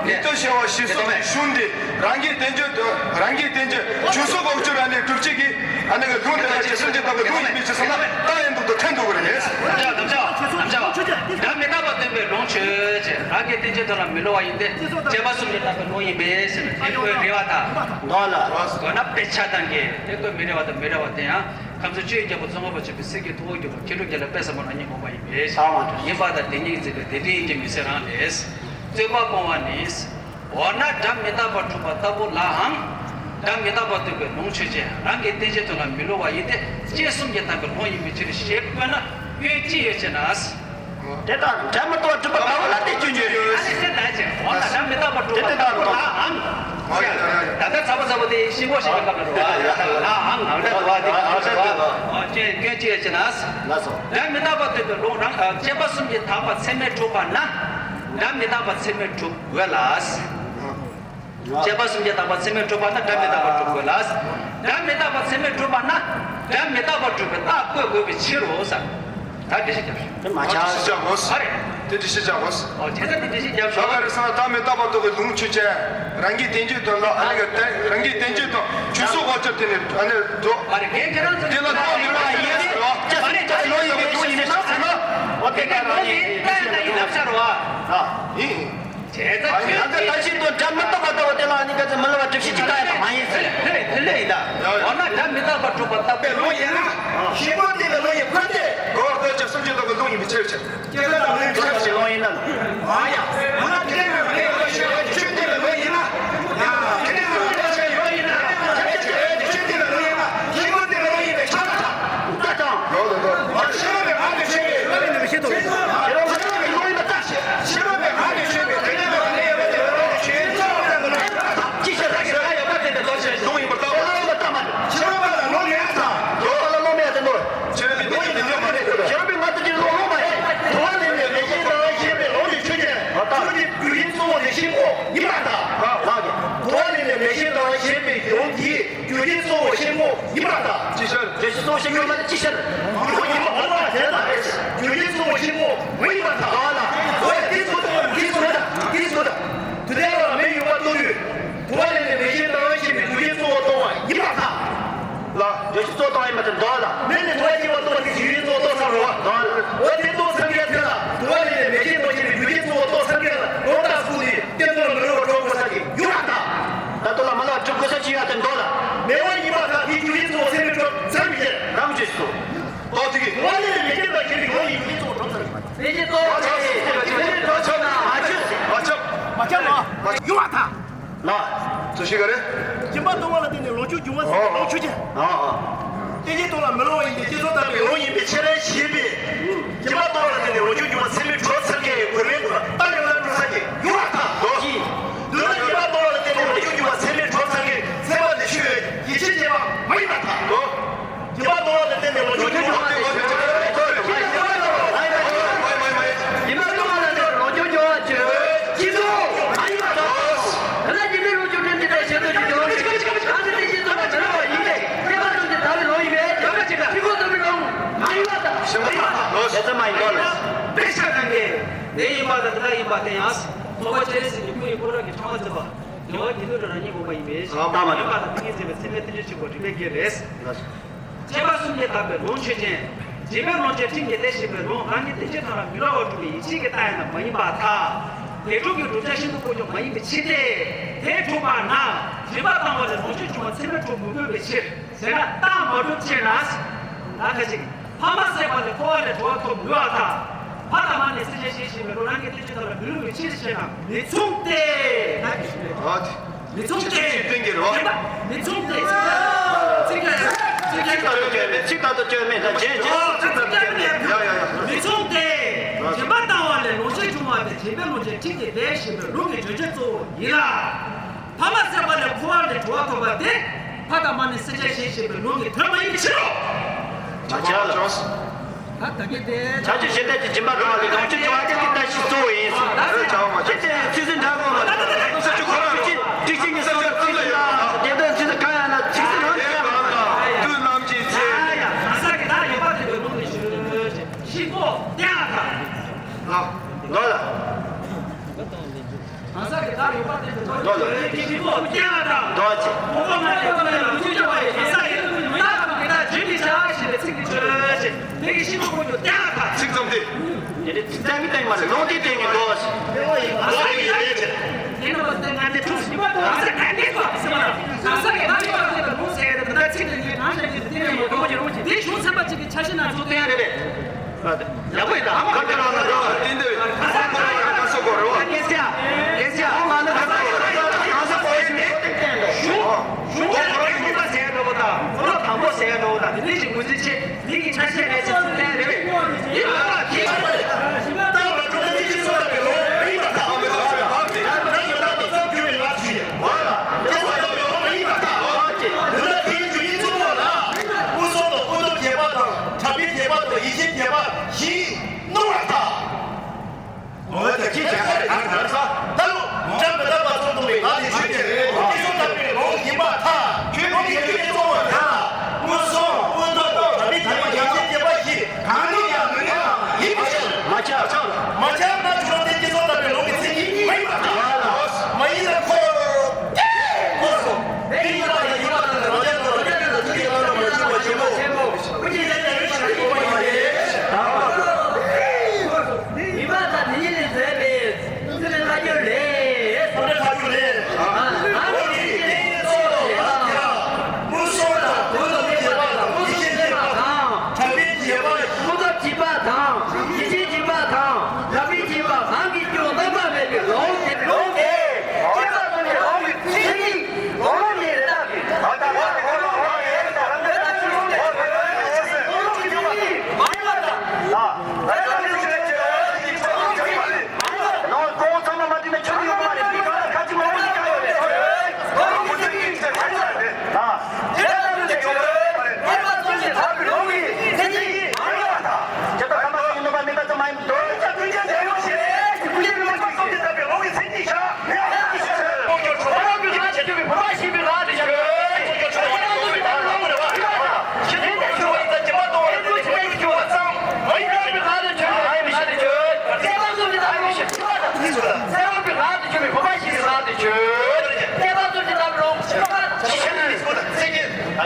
ཉན་ཐོས་བྱ་བ་ཞེས་སོགས་ཀྱི་གཞུང་འདི་རང་གི་རྟེན་འབྱུང་དུ་རང་གི་རྟེན་འབྱུང་ཆོས་སོགས་ལྐོག་གྱུར་ར་ནས་གྲུབ་བྱེད་ཀྱི་ཨ་ནི་གི་ལུང་དེ་ལ་ཅི་སེམས་ཅན་དག་གི་ལུང་ཡིན་པའི་ཕྱིར་ཟེར་ན་རྟགས་ཡིན་འདུག་ཏུ་ཐལ་འདུག་གི་རེད། རྣམ་གཞག་རྣམ་གཞག་སྒྲ་མི་རྟག་པ་སྟོན་པའི་ལུང་ཆོས་ཅན། རང་གི་རྟེན་འབྱུང་དག་ལ་མི་སླུ་བ་ཡིན་ཏེ། དཔྱད་པ་གསུམ་གྱིས་བརྟགས་པའི་ལུང་ཡིན་པས་ཟེར་ནས་དེ་ཁོའི་རེ་བ་དང་། འདོད་ལ། དགོས་ན་དཔེ་ཆ་དང་གི་དེ་ཁོའི་མི་རེ་བ་དང་མི་རེ་བ་དེ་ཡང་། ཁམས་གསུམ་ཆོས་ཀྱི་རྒྱལ་པོ་ཙོང་ཁ་པ་ཆེན་པོའི་གསེར་གྱི་ཐུ་བོ་གྱུར་པ་མཁས་གྲུབ་རྒྱལ་ལ་དཔལ་ཟབ་མོ་རང་ཉིད་དགོངས་པ་ཡིན་པས། ཡིན་པ་དང་དེ་ཉིད་ཀྱིས་མཛད་པའི་དེ་འདྲའི་ཡིན་གྱི་མི་ཚེ་རང་ལས། རྩོད་པ་སྤོང་བ་ནི། འོ་ན་སྒྲ་མི་རྟག་པར་གྲུབ་པ་ལྟ་བུ་ལའང་། སྒྲ་མི་རྟག་པར་སྟོན་པའི་ལུང་ཆོས་ཅན། རང་གི་རྟེན་ཅན་དག་ལ་མི་སླུ་བ་ཡིན་ཏེ། དཔྱད་གསུམ་གྱིས་བརྟགས་པའི་ལུང་ཡིན་པའི་ཕྱིར་ཞེས་བཀོད་ན་སྐྱོན་ཅི་ཡོད་ཅེ་ན། དེ་དག་སྒྲ་མི་རྟག་པ་སྒྲུབ་པ་ལྟ་བུ་ལ་དེ་སྐྱོན་བརྗོད་རེད། ཨ་ནི་དེ་ལྟ་ཅི། འོ་ན་སྒྲ་མི་རྟག་པ་སྒྲུབ་པ་དེ་དེ་ལྟ་ལྟ་བུ་ལ་ཨང་། ཨོ་ཡ་ཡ་ཡ། ད་ལྟ་ཚ་པོ་ཚ་པོ་དེ་ཤིང་ཀོ་ཤིང་ཀོ་སྐབས་ལ་རོ། ཨ་ཨང་ཨང་། ད་དུ་བ་དེ་ཨ་ཨ་ཨ་ཨ་ཨ་སྐྱོན་སྐྱོན་ཅི་ཡ་ཅི་ན། ལགས་སོ། སྒྲ་མི་རྟག་པ་སྟོན་པའི་ལུང་རང་། ཨ། དཔྱད་པ་གསུམ་གྱིས་དག་པ་ཚད་མས་གྲུབ་པ་ན། སྒྲ་མི་རྟག་པ་ཚད་མས་གྲུབ་འོས་ལ། དཔྱད་པ་གསུམ་གྱིས་དག་པ་ཚད་མས་གྲུབ་པ་ན་སྒྲ་མི་རྟག་པ་གྲུབ་དགོས་ལ། སྒྲ་མི་རྟག་པ་ཚད་མས་གྲུབ་པ་ན་སྒྲ་མི་རྟག་པ་གྲུབ་པའི་རྟགས་བཀོད་དགོས་པའི་ཕྱིར་རོ་ཟེར། ད་འགྲེལ་བཤད་རྒྱབ་ཤོག་དེ་མ་ཆགས། འགྲེལ་བཤད་རྒྱབ་དགོས། ཨ་རེ། དེ་འགྲེལ་བཤད་རྒྱབ་དགོས། ཨོ་ཁྱེད་ཚ་དེ་འགྲེལ་བཤད་རྒྱབ་ཤོག་ད་ག་རེ་ཟེར་ན་སྒྲ་མི་རྟག་པ་རྟོགས་པའི་ལུང་ཆོས་ཅན། རང་གི་བསྟན་བཅོས་དོན་ལ་ཨ་ནི་ག་རང་གི་བསྟན་བཅོས་དང་ཆོས་སོགས་ཁ་སྦྱོར་དེ་ནི་ཨ་ནི་རྫོགས། ཨ་རེ་ཁྱེད་རང་ཚོ་དེ་ལ་རྟོགས་མི་རུང་བ་ཡིན་ཟེར་རོ། ཅི་ཟེར་ན་ལོ་ཡིན་པའི་ལུང་ཡིན་མིན་ཟེར་ན། ཨོ་དེ་ག་རང་ཡིན་ད་ཡིན་ན་ཡིན་ན་བཤད་རོ། ཨ་ཡིན། བྱས་ཙང་ཨ་ནི་ཁྱོད་ད་ལྟ་ད་ཅི་དང་སྒྲ་མི་རྟག་པ་ལྟ་བུ་དེ་ལ་ཨ་ནི་ག་ཚོད་མི་སླུ་བ་སྒྲུབ་བྱེད་ཅིག་ལྟ་ཡ་དང་མ་ཡིན་ཟེར། དེ་ལས་དེ་ལས་ཡིན་ད། འོ་ན་སྒྲ་མི་རྟག་པ་སྒྲུབ་པ་ལྟ་བུའི་ལུང་ཡིན་ན། ཤེས་པ་དེ་ལ་ལུང་ཡིན་ཁོ་སྟེ། འོ་ད་ཅི་གསུམ་གྱིས་དག་པའི་ལུང་ཡིན་པའི་ཕྱིར་ཕྱིར། སྐྱེ་ས་དང་ལུང་ཡིན་ཕྱིར་ཕྱིར་ལུང་ཡིན་ན། མ་ཡ། འོ་ན་དེ་ལས་ལུང་ཡིན་ན་ཤེས་པ་ཆོས་དེ་ལ་ལུང་ཡིན་ན། ཡ། དེ་ལས་ལུང་ཡིན་ན་ཤེས་པ་ཡོད་ཡིན་ན། ཆོས་དེ་ལ་ལུང་ཡིན་ན། ཤེས་པ་དེ་ལ་ལུང་ཡིན་པའི་ཕྱིར་ལ་ད། ད་དང་། ལོ་ལོ་ལོ། ཤེས་པ་མེད་ང་དང་ཆོས་མེད། ཤེས་པ་མེད་ང་དང་ཆོས་མེད། དེ་ནས་ལ་ལུང་ཡིན་པའི་ཕྱིར་ལ། ཤེས་པ་མེད་ང་དང་ཆོས་མེད། དེ་ནས་ལ་ལུང་ཡིན་པའི་ཕྱིར་ལ། ཆོས་ཅི་ཕྱིར་ལ་ཤེས་པ་ཡོད་པ་དེ་འདྲ་ལོ་ཞེས་ལུང་ཡིན་པར་ལྟ་བ། ལུང་ཡིན་པར་ལྟ་མ་རེད། ཤེས་པ་ལ་ལུང་མེད་དང་། ལུང་ལ་ལུང་མེད་དེ་ནོར། ཤེས་པའི་ལུང་ཡིན་པའི་ཕྱིར་ལ། ཤེས་པའི་ང་དང་ཆོས་ལུང་ལུང་མ་ཡིན། དུ་བ་ལས་ནས་མེ་ཤེས་ལྟ་བ་ཤེས་པའི་ལུང་དེ་ཆོས་ཅན། ཆོས་ཀྱི་རྒྱུ་རྐྱེན་གཙོ་བོ་དེ་ཤེས་ཁོ་ཡིན་པར་ཐལ། ལགས་ཀྱི། དུ་བ་ལས་ནས་མེ་ཤེས་ལྟ་བ་ཤེས་པའི་ལུང་དེའི་རྒྱུ་རྐྱེན་གཙོ་བོ་ཤེས་ཁོ་ཡིན་པར་ཐལ། ཅི་ཕྱིར། རྒྱུ་རྐྱེན་གཙོ་བོ་ཤེས་ཁོ་ཡིན་པར་ཐལ། ཅི་ཕྱིར། ཁོ་ཡིན་པ་འོ་ན་དེ་ལྟ་རེད། རྒྱུ་རྐྱེན་གཙོ་བོ་ཤེས་ཁོ་མ་ཡིན་པར་ཐལ། ལགས་ལ། འོ་ཡ་དེ་ཚོ་དང་དེ་ཚོ་དང་དེ་ཚོ་དང་། དུ་ལྡན་ལ་མེ་ཡོད་པར་རྟོགས་དུས། དུ་བ་ལས་ནས་མེ་ཤེས་ལྟ་བ་ཤེས་པའི་རྒྱུ་རྐྱེན་གཙོ་བོ་རྟོགས་པ་ཡིན་པར་ཐལ། ལ། རྒྱུ་རྐྱེན་གཙོ་བོ་རྟོགས་པ་ཡིན་པར་ཐལ། འདོད་ལ། མེ་ནས་དུ་བ་སྐྱེ་བར་རྟོགས་པ་དེ་རྒྱུ་རྐྱེན་གཙོ་བོ་རྟོགས་ཚར་རེད་བ། འདོད་ལ། འོ་དེ་རྟོགས་ཚར་མཁན་དེ་ལ་དུ་བ་ལས་ནས་མེ་ཤེས་ལྟ་བ་ཤེས་པའི་རྒྱུ་རྐྱེན་གཙོ་བོ་རྟོགས་ཚར་མཁན་ལ་ལོག་ལྟ་སུ་དེ་གཏན་དུ་ལ་མི་སླུ་བ་གྲུབ་དགོས་ས་དེ་ཡོད་པར་ཐལ། ད་དུ་ལ་མི་སླུ་བ་གྲུབ་དགོས་ས་ཅི་ཡོད་དེ་འདོད་ལ། མེ་བ་ཡིན་པར་ཐལ་དེ་རྒྱུ་རྐྱེན་གཙོ་བོ་ཚད་མས་གྲུབ་ཚར་མི་ཤེས། རང་བཅོས་སོ། རྟོགས་དེ་གི། དུ་བ་ལས་ནས་མེ་ཤེས་ལྟ་བ་ཤེས་པའི་ལུང་ཡིན་རྒྱུ་རྐྱེན་གཙོ་བོ་གྲུབ་ཚར་རེད། མེ་ཤེས་གཙོ་བོ་ཆགས་ན་མ་ཆགས། མ་ཆགས་ལ། ཡོད་པར་ཐལ། ལ། ཚོ་ཤི་ག་རེ། སྦྱིན་པ་གཏོང་བ་ལ་བརྟེན་ནས་ལོངས་སྤྱོད་འབྱུང་བ་ཟེར་ཏེ་ལོངས་སྤྱོད་ཅན། ཨ་ཨ། རྟེན་ཅན་སྟོབས་ལ་མི་སླུ་བ་ཡིན་ཏེ་སྐྱེ་སོགས་དག་པའི་ལུང་ཡིན་པའི་ཕྱིར་ཞེས་པས། སྦྱིན་པ་གཏོང་བ་ལ་བརྟེན་ནས་ལོངས་སྤྱོད་འབྱུང་བ་ཚད་མས་གྲུབ་ཚར་མཁན་གོ་མིན་ཏེ་རྟགས་ཡོད་ན་གྲུབ་ཚར་མཁན་ཡོད་པར་ཐལ། ལོ། མདོར་ན་སྦྱིན་པ་གཏོང་བ་ལ་བརྟེན་ནས་ལོངས་སྤྱོད་འབྱུང་བ་ཚད་མས་གྲུབ་ཚར་མཁན་ཚད་མ་དེ་ཆོས་ཡིད་ཆེས་ཅན་མ་ཡིན་པར་ཐལ། ལོ། སྦྱིན་པ་གཏོང་བ་ལ་བརྟེན་ནས་ལོངས་སྤྱོད་འབྱུང་བ་དེ། སྦྱིན་པ་གཏོང་བ་ལ་བརྟེན་ནས་ལོངས་སྤྱོད་འབྱུང་བ་ཆོས་ཅན་མ་ཡིན་པར་ཐལ། ད་ལྟ་སྦྱིན་པའི་ལོངས་སྤྱོད་འབྲས་དེ་དག་གཞན་དུ་ཞིག་འབྱུང་བ་ཞིག་ག་ཅི་ག་ཨ་ནི་དེ་བཞིན་དུ་ལ་མི་སླུ་བ་ཡིན་ཏེ་སྐྱེ་བ་ཙམ་གྱི་ཐར་པའི་ལུང་ཡིན་པས་ཀྱང་ག་ཅི་ག་ཕྱི་རྒོལ་ཙམ་པའི་ལུང་མ་ཡིན་པར་ཐལ། ཞེས་པ་ལ་དེ་ཙམ་མ་ཡིན་ནོ་ལ། དཔེ་ཆ་གང་གིས་དེ་ཡིན་པ་དང་དེ་དག་ཡིན་པ་དེ་ཡང་། ཐོགས་པ་སྤྱན་རས་གཟིགས་ཀྱིས་སྐུ་ཡི་ཕོ་བྲང་གི་ཕྲེང་བ་འཛིན་པ། རྒྱལ་བ་དགེ་འདུན་གྲུབ་རང་ཉིད་དགོངས་པ་ཡིན་པས། ཨ་ལྟ་མ་ཡིན་པ་དང་ཏིང་ངེ་འཛིན་པའི་ཚད་མའི་རྟེན་འབྲེལ་གཅིག་པ་རིགས་པའི་རྒྱན་རེད། ལགས་སོ། དཔྱད་པ་གསུམ་གྱིས་དག་པའི་ལུང་ཆོས་ཅན། སྦྱིན་པའི་ལོངས་སྤྱོད་ཁྲིམས་ཀྱིས་བདེ་ཞེས་པའི་ལུང་རང་གི་བསྟན་བཅོས་ཐོག་ལ་མི་སླུ་བ་གྲུབ་པའི་ཡིད་ཆེས་ཀྱི་རྟགས་ཡིན་ན་མ་ཡིན་པར་ཐལ། དེ་སྒྲུབ་ཀྱི་བསྒྲུབ་བྱ་ཤིན་ཏུ་དཀོན་མཆོག་མ་ཡིན་པའི་ཕྱིར་ཏེ། དེ་གྲུབ་པ་ན་སྦྱིན་པ་བཏང་བ་ལས་ལོངས་སྤྱོད་བྱུང་བ་ཚད་མས་གྲུབ་མི་དགོས་པའི་ཕྱིར། ཟེར་ན་རྟགས་མ་གྲུབ་ཕྱིར་ན། ད་ཁ་ཅིག་ཕ་མ་བསད་པ་ལས་འཁོར་བ་ལས་གྲོལ་བ་ཐོབ་ནུས་པར་ཐལ། ཕ་དང་མ་ནི་སྲིད་ཆགས་ཞེས་བྱ་བའི་ལུང་རང་གི་བསྟན་བཅོས་ཐོག་ལ་མི་སླུ་བའི་ཕྱིར་ཞེ་ན་མི་མཚུངས་ཏེ། ད་ཁ་ཅིག་རེད། ཨ་ཙི། མི་མཚུངས་ཏེ། ཅི་ཞིག་བསྟན་གྱི་རེད་བ། མི་མཚུངས་ཏེ། ཚིག་ལ་ཚིག་ལ་ཚིག་ལྟར་དུ་བཅོས་མིན། ཚིག་ལྟར་དུ་བཅོས་མིན་དང་རྗེས་འཇུག་ཨོ་ཚིག་ལྟར་དུ་བཅོས་མིན། ཡ་ཡ་ཡ། མི་མཚུངས་ཏེ། སྦྱིན་པ་བཏང་བ་ལས་ལོངས་སྤྱོད་བྱུང་བ་སྟེ་སྦྱིན་པའི་ལོངས་སྤྱོད་ཁྲིམས་ཀྱིས་བདེ་ཞེས་པའི་ལུང་གི་བརྗོད་བྱ་གཙོ་བོ་ཡིན་ལ། ཕ་མ་བསད་པ་ལས་འཁོར་བ་ལས་གྲོལ་བ་ཐོབ་པ་སྟེ། ཕ་དང་མ་ནི་སྲིད་ཆགས་ཞེས་བྱ་བའི་ལུང་གི་དོན་མ་ཡིན་པའི་ཕྱིར་རོ། བྱ་བྱ་ལ། ད་ད་གི་དེ། བྱ་བྱེད་ཞེས་བྱ་བའི་སྦྱིན་པ་གཏོང་བ་ལས་ལོངས་སྤྱོད་བྱུང་བ་དེ་ལྟ་ཞིག་གཙོ་བོ་ཡིན། ད་ཚིག་ཚིག་འདྲ་གོ་ལ། ཚིག་ཚིག་ཁོ་རང་ཚིག་ཚིག་གི་སོ་སོ་ཚིག་ལ་དེ་དོན་ཚིག་གང་ཡང་ན་ཚིག་ཚིག་རང་ཚིག་ཡང་མ་དུས་ནམ་གྱི་ཚེ། ཡ་ཡ། གང་ཟག་གི་བདག་ཡོད་པ་དེ་ལུང་གིས་ཞུ་ཞེས་ཤིན་ཏུ་བསྟན་པར་ཐལ། ལ། ལོ་ལ། གང་ཟག་གི་བདག་ཡོད་པ་དེ་ལུང་གིས་ཞུ་ཞེས་ཤིན་ཏུ་བསྟན་པར་ཐལ། ལོ་ཅེས། ཁོ་བོ་ང་ཡོད་པ་ལ་ལུང་ཆོས་ཀྱི་བ་ཡི་གང་ཟག་ཡིན་ནོ་མི་རྟག་པ་གི་བདག་བརྗོད་མི་བྱ་ཞེས་པའི་ཚིག་གིས་བརྗོད་ཅིང་དེ་གིས་ཤིན་ཏུ་ཁོ་ཚོ་བསྟན་པར་ཐལ། ཚིག་ཙམ་སྟེ། དེ་ནི་ཚིག་ཙམ་གྱི་སྟེང་མ་རེད། ལུང་དེའི་སྟེང་ནས་འགྲོ་བ་ཞིག་དེ་ནི་བ་སྟེ་ང་ནི་ཐུགས་སུ་ཡོད་པ་དང་གང་ཟག་ག་འདྲས་སོ་ཟེར་བ་ན། གང་ཟག་གི་བདག་ཡོད་པ་དེ་ལ་ལུང་ཟེར་ཡ་དེ་ད་ཚིག་དེ་ཉིད་གང་ཞིག་གི་སྟེང་ནས་མོ་དང་པོ་ཀྱི་ལུང་གཅིག་དེ་གཞུང་ཚན་པ་གཅིག་གི་ཆ་ཤས་སྣ་ཚོགས་བསྟན་ཡ་རེད་པས། ཡག་པོ་ཡིན་ད། ཧ་མ་ག་ག་རང་ལ་རོ། དེ་འདྲ་ཁ་སོ་ཁོ་ར་ཡ་ཁ་སོ་ཁོ་ར་བ། ཨ་ཀེ་སི་ཡ། ཨ་ཀེ་སི་ཡ། ཨོ་ང་ནི་ཁ་སོ་ཁོ་ར་ཁ་སོ་ཁོ་ར་ཞུ་ནི་ཁོ་ཏེ་བསྟན་འགྲོ། གཞུང་གཞུང་ཁོ་ར་ཡིན་པ་ཟེར་འགྲོ་བ་དང་ཁོ་ར་དང་པོ་ཟེར་འགྲོ་བ་དང་དེ་འདྲ་ཞིག་ངོས་འཛིན་བྱེད། མི་གི་ཆ་ཤས་རེད་ཅེས་གསུངས་བསྟན་རེད་པས། ཡིན་པ་ལ་དེ་ཡིན་པ་རེད།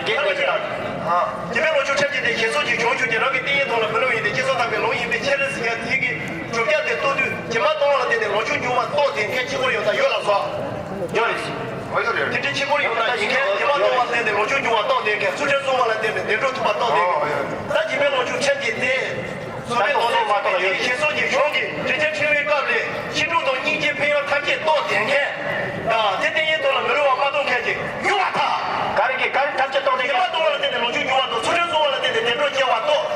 རྒྱལ་བའི་ཆེད་དང་། དེ་མིན་ལོངས་སྤྱོད་ཁྲིམས་ཀྱི་སྡེ་ཞེས་སོགས་ཀྱི་གཞུང་ཆོས་ཀྱི་རང་གི་བསྟན་ཡིག་ཐོག་ལ་མི་སླུ་བ་ཡིན་ཏེ། སྤྱི་སོགས་དམ་པའི་ལུགས་ཡིན་པའི་ཕྱིར་ཟེར་ཡ་དེ་གི་གྲུབ་ཆ་དེ་རྟོགས་དུས་དེ་མ་གཏོང་བ་ལ་བརྟེན་ནས་ལོངས་སྤྱོད་འབྱུང་བ་རྟོགས་དེ་མཁན་ཕྱི་སྐོར་ཡོང་ད་ཡོད་ལ་སོགས། ཡོད་རེད། དེ་འདྲའི་ཕྱི་སྐོར་ཡོང་ད་ཡིན་མཁན་དེ་མ་གཏོང་བ་ལ་བརྟེན་ནས་ལོངས་སྤྱོད་འབྱུང་བ་རྟོགས་དེ་མཁན། ཚུལ་ཁྲིམས་སྲུང་བ་ལ་བརྟེན་ནས་བདེ་འགྲོ་ཐོབ་པ་རྟོགས་དེ་མཁན། ད་རྗེ་དཔོན་ལོངས་སྤྱོད་ཁྲིམས་ཀྱི་སྡེ། བཟོ་པའི་དོན་དུ་མ་གཏོགས་ཡོད། ཞེས་སོགས་ཀྱི་གཞུང་གིས་རིན་ཆེན་ཕྲེང་བའི་སྐབས་ལས་ཕྱིན་དྲུག་དང་སྙིང་རྗེའི་ཕན་ཡོན་ཐམས་ཅད་རྟོགས་ལྡན་མཁན། ད་དེ་བསྟན་ཡིག་ཐོག་ལ་མི་སླུ་བ་མ་གཏོགས་མཁན་ཅིག་ཡོད་པར་ཐལ། ག་རེ་གི་ག་རེ་ཐམས་ཅད་རྟོགས་ལྡན་མཁན། དེ་མ་གཏོང་བ་ལ་བརྟེན་ནས་ལོངས་སྤྱོད་འབྱུང་བ་དང་། ཚུལ་ཁྲིམས་སྲུང་བ་ལ་བརྟེན་ནས་བདེ་འགྲོ་སྐྱེ་བ་རྟོགས།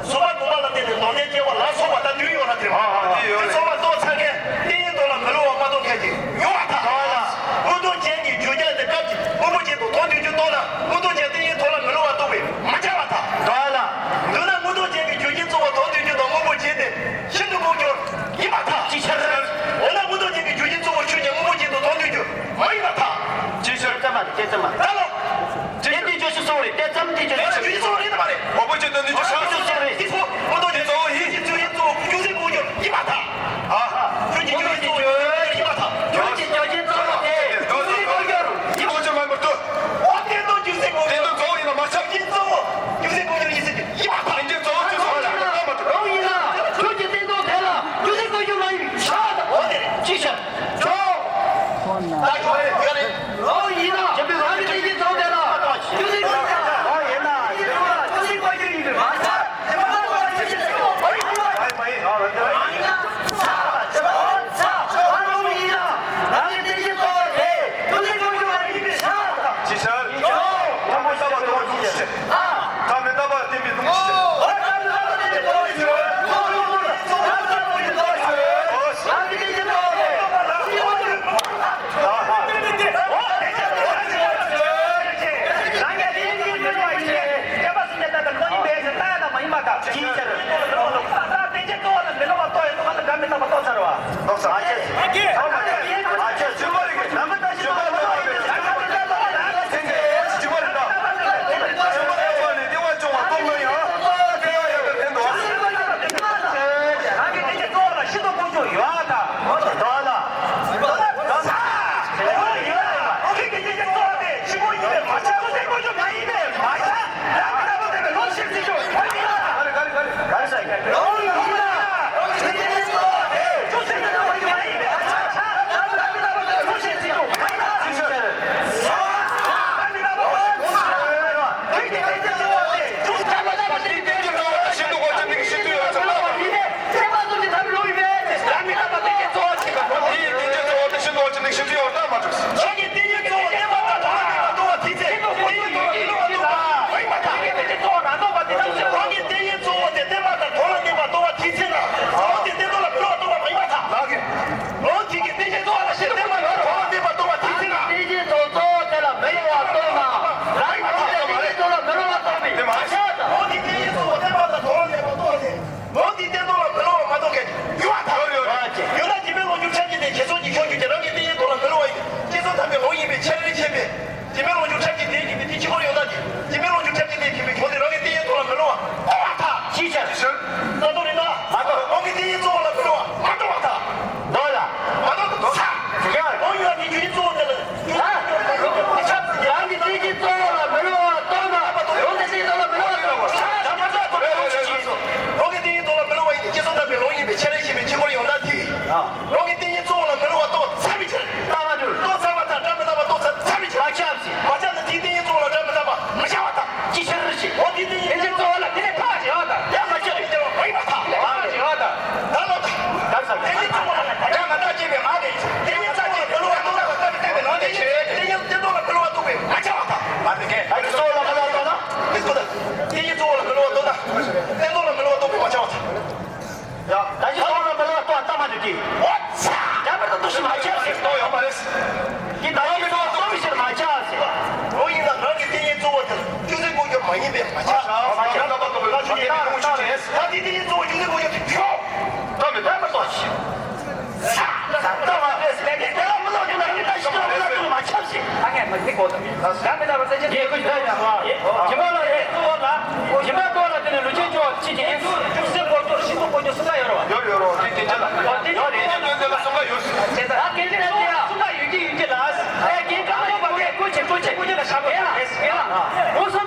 བཟོད་པ་སྒོམ་པ་ལ་བརྟེན་ནས་དོན་ལྡན་སྐྱེ་བ་ལ་སོགས་པ་ད་དུས་ཡོད་ར་དེ་མ་དེ་ཚང་མ་རྟོགས་ཚར་མཁན། བསྟན་ཡིག་ཐོག་ལ་མི་སླུ་བ་མ་གཏོགས་མཁན་ཅིག་ཡོད་པར་ཐལ། མངོན་རྟོགས་ཅན་གྱི་རྒྱུ་རྐྱེན་དེ་སྐབས་ཀྱི་སྔོན་པོ་ཅན་དང་དོན་བསྡུ་རྒྱུ་རྟོགས་ན། མངོན་རྟོགས་ཅན་བསྟན་ཡིག་ཐོག་ལ་མི་སླུ་བ་རྟོགས་པས་མ་ཁྱབ་པར་ཐལ། མདོར་ན་མངོན་རྟོགས་ཅན་གྱི་རྒྱུ་རྐྱེན་གཙོ་བོ་དོན་བསྡུ་རྒྱུ་དང་སྔོན་པོ་ཅན་དེ་ཤིན་ཏུ་དངོས་འབྱོར་ཡིན་པར་ཐལ། ཅིའི་ཕྱིར། འོ་ན་མངོན་རྟོགས་ཅན་གྱི་རྒྱུ་རྐྱེན་གཙོ་བོ་ཆོས་ཅན། སྔོན་པོ་ཅན་དང་དོན་བསྡུ་རྒྱུ་མ་ཡིན་པར་ཐལ། ཅིའི་ཕྱིར། ཙམ་མ་རེད། ཅི་ཙམ་མ་རེད། ད་ལོ། དེ་འདི་བརྗོད་གཞི་གཙོ་བོ་རེད། དེ་ཙམ་དེ་བརྗོད་གཞི་གཙོ་བོ་རེད། དེ་ཙམ་དེ་བརྗོད་གཞི་གཙོ་བོ་རེད། དེ་ཙམ་དེ་བརྗོད་གཞི་གཙོ་བོ་རེད། དེ་ཙམ་དེ་གཙོ་བོ་ཡིན། དེ་གཙོ་བོ་ཡིན། གཙོ་བོ་ཁྱོད་ཀྱི་གཙོ་བོ་ཡིན་པར་ཐལ། ཨ། ཁྱོད་ཀྱི་གཙོ་བོ་ཡིན་པར་ཐལ། ཁྱོད་ཀྱི་རྒྱུ་རྐྱེན་གཙོ་བོ་དེ་རྒྱུ་མཚན་དངོས་འབྱོར་ཡིན་པར་ཐལ། འོ་དེ་ཚོ་རྒྱུ་མཚན་དངོས་འབྱོར་ཡིན་ཟེར་གྱི་ཡིན་པར་ཐལ། དེ་འདྲའི་གཙོ་བོ་ཡིན་ན་མ་ཁྱབ། རྒྱུ་མཚན་གཙོ་བོ་རྒྱུ་མཚན་དངོས་འབྱོར་ཡིན་ཟེར་གྱི་ཡིན་པར་ཐལ། དེ་འདྲའི་གཙོ་བོ་གཙོ་བོ་ལ་ཡང་ལྟ་མ་ཐུབ། རང་ཡིན་ན་ཁྱོད་ཀྱི་བསྟན་དོན་དེ་ལ་རྒྱུ་མཚན་དངོས་འབྱོར་མ་ཡིན་པའི་ཆ་དང་། འོ་དེ་རེད། ཅི་བྱ། ད་ཁྱོད་རེད། ཡོད་རེད། རང་ཡིན་ན། རྒྱུ་མཚན་གཙོ་བོ་དེ་ལ་རྒྱུ་མཚན་དངོས་འབྱོར་ཡིན་པའི་མ་ཁྱབ། ལུང་འདི་བསྟན་ཐོག་ལ་མི་སླུ་བ་མ་གཏོགས་མཁན་ཡོད་པར་ཐལ། ཡོད་ན་རྗེ་དཔོན་ལོངས་སྤྱོད་ཁྲིམས་ཀྱི་སྡེ་ཞེས་སོགས་ཀྱི་གཞུང་གིས་རང་གི་བསྟན་ཡིག་ཐོག་ལ་མི་སླུ་བ་ཡིན། སྤྱི་སོགས་དམ་པའི་ལུགས་ཡིན་པའི་ཕྱིར་ཕྱིན་པས། རྗེ་དཔོན་ལོངས་སྤྱོད་ཁྲིམས་ཀྱི་སྡེ་གཉིས་པའི་དེ་ཕྱི་སྐོར་ཡོང་སྟངས་ཀྱིས་རྗེ་དཔོན་ལོངས་སྤྱོད་ཁྲིམས་ཀྱི་སྡེ་ཞེས་པའི་གཞུང་དེ་རང་གི་བསྟན་ཡིག་ཐོག་ལ་མི་སླུ་བ་གཏོང་བར་ཐལ། ཅིའི་ཕྱིར། ཅིའི་ཕྱིར། ད་དུང་རེད་ན། མ་གཏོགས། རང་གི་བསྟན་ཡིག་གཙོ་བོ་ལ་མི་སླུ་བ་མ་གཏོང་བར་ཐལ། མདོ་ལ། མ་གཏོགས་ཐལ། རང་ཡོད་པའི་རྒྱུ་ཡིན་གཙོ་བོ་དེ་ལ། རང་གི་བསྟན་ཡིག་གཙོ་བོ་ལ་མི་སླུ་བ་གཏོང་ན། རང་གི་བསྟན་ཡིག་ཐོག་ལ་མི་སླུ་བ་གཏོང་ན། རང་གི་བསྟན་ཡིག་ཐོག་ལ་མི་སླུ་བ་ཡིན་ཏེ། སྤྱི་སོགས་དམ་པའི་ལུགས་ཡིན་པའི་ཕྱིར་ཞེས་པའི་ཕྱི་སྐོར་ཡོང་སྟངས་དེས། རང་གི་བསྟན་ཡིག་གཙོ་བོ་ལ་མི་སླུ་བ་གཏོང་ཚར་བའི་ཕྱིར། གཏོང་ཚར་བ་དང་བཀྲ་མི་སྣང་བ་གཏོང་ཚར་ཚར་བའི་ཕྱིར། མ་ཁྱབ་ཟེར། མ་ཁྱབ་ན་དེའི་བསྟན་ཡིག་གཙོ་བོ་ལ་བཀྲ་མི་སྣང་བ་མི་བྱ་བར་ཐལ། ཅིའི་ཕྱིར་ཞེས། འོ་དེའི་བསྟན་ཡིག་གཙོ་བོ་ལ་དེ་ལས་ཕར་བྱེད་པར་ཐལ། ཡང་མ་ཁྱབ་པའི་བྱ་བ་མ་ཡིན་པར་ཐལ། ཕར་བྱེད་པར་ཐལ། ད་ལོ། ད་ས་བསྟན་ཡིག་གཙོ་བོ་ལ་བཀྲ་མི་སྣང་བྱེད་པའི་མ་རེད། བསྟན་ཡིག་རྩ་ཆེན་མི་སླུ་བ་གཏོང་ན། བསྟན་ཡིག་བསྟན་ཐོག་ལ་མི་སླུ་བ་གཏོང་བས་མ་ཁྱབ་པར་ཐལ། མ་རེད་ཀྱེ། ད་གཙོ་བོ་ལ་མི་སླུ་བ་གཏོང་ན། དེ་ཚོ་ད། བསྟན་ཡིག་གཙོ་བོ་ལ་མི་སླུ་བ་གཏོང་ན། བསྟན་ཐོག་ལ་མི་སླུ་བ་གཏོང་བས་མ་ཁྱབ་པར་ཐལ། ཡ། ད་ཅི་སོང་ལ་མི་ལ་ལྟོ་ལྟ་མ་འདུག་གི། འོ་ཚ། རྒྱ་མི་དང་འདུ་ཤེས་མ་ཆགས་ཟེར། ལྟོ་ཡོད་མ་རེད། འདི་ད་ཡོད་མི་ལྟོ་ལྟོ་མི་ཤེས་མ་ཆགས་ཟེར། འོ་ཡིན་ན་རང་གི་བསྟན་ཡིག་གཙོ་བོ་དེ་རྒྱུ་མཚན་དངོས་འབྱོར་མ་ཡིན་པས་མ་ཆགས། མ་ཆགས། ད་དེ་བསྟན་ཡིག་གཙོ་བོ་རྒྱུ་མཚན་དངོས་འབྱོར་དེ་ཁྱོད། ལྟོ་མི་ལྟོ་མི་ལྟོ་ཤི། ཚ། ཚ་ལྟོ་མ་ཕེབས་ཟེར་ནས་དེ་ལ་མི་ལོ་རྒྱུ་ན་ཡིན་ད་ཤི་ལོ་མི་ལོ་རྒྱུ་མ་ཆགས་ཟེར། ད་ངས་མ་ཤེས་གོ་ད། ད་མི་ལ་རོ་ཚེ་ཆེ་ཡེ་ཁུ་ད་ཡ། ཇི་མ་ལ་ཡེ་གཙོ་བོ་ལ། ཇི་མ་གཙོ་བོ་ལ་དེ་ནས་ལུས་ཅན་གཙོ་བོ་ཅི་ཅི་ཡིན། རྒྱུ་མཚན་དངོས་འབྱོར་གཞི་ལུགས་དངོས་འབྱོར་གསུམ་ཀ་ཡོད་རེད་བ། ཡོད་ཡོད་རེད་བ། དེ་དེ་ཆ་ལ། ཡོད་རེད། དེ་དེ་དེ་ལ་གསུམ་ཀ་ཡོད། ད་དེ་དེ་དེ་ལ་གསུམ་ཀ་ཡོད་ཀྱི་ཡོད་ཀྱི་ལ། ཨེ་དེ་ཀ་མ་ཡོད་པ་ངས་ཀོ་ཆེ་ཀོ་ཆེ་ཀོ་ཆེ་ལ་ཤ་བེ་ལ་ཨེ་སི་བེ་ལ། ཨོ་སོ།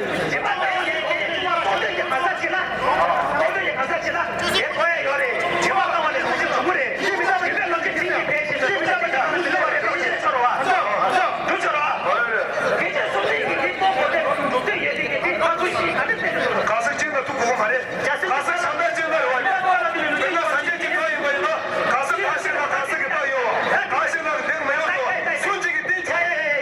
རེད། རྗེས་མ་ད་ཡོང་ཡས་ཀྱི་གོང་དོན་གྱི་ག་ས་ཅི་ལ། གོང་དོན་གྱི་ག་ས་ཅི་ལ། དེ་གོ་ཡ་ཡོད་རེད། རྗེས་མ་གཏོང་བ་ལས་ལོ་རྒྱུས་གྲུང་པོ་རེད། རྗེས་མ་ལོ་རྒྱུས་ཅིག་གིས་ཕལ་ཆེར་ལོ་རྒྱུས་ལ་རེ་རོགས་བྱེད་ཆོག་རོགས་ཨ། རྒྱུ་ཆོག་རོགས་ཨ། དེ་ཆ་གསུམ་ལྡན་གྱི་དེ་གོ་གོ་དེ་གོ་འདུག་དེ་ཡོད་དེ་གི་དེ་ཁ་ཚུལ་ཞིག་ག་འདྲ་བསྟན་འདུག་ག་ས་གཅིག་ན་ཐུག་གོ་གོ་མ་རེད། ག་ས་ཆང་ད་གཅིག་ན་རེད་བ། དེ་ན་ས་ཆ་གཅིག་ན་ཡོད་པ་ཡིན་ན་ག་ས་ཁ་ཤས་ན་ག་ས་གི་ད་ཡོད་བ། ཁ་ཤས་ན་གི་དེ་མ་ཡོང་དོ་སུན་གཅིག་གི་དེ་ཆ་ཡ་ཡ་ཡ།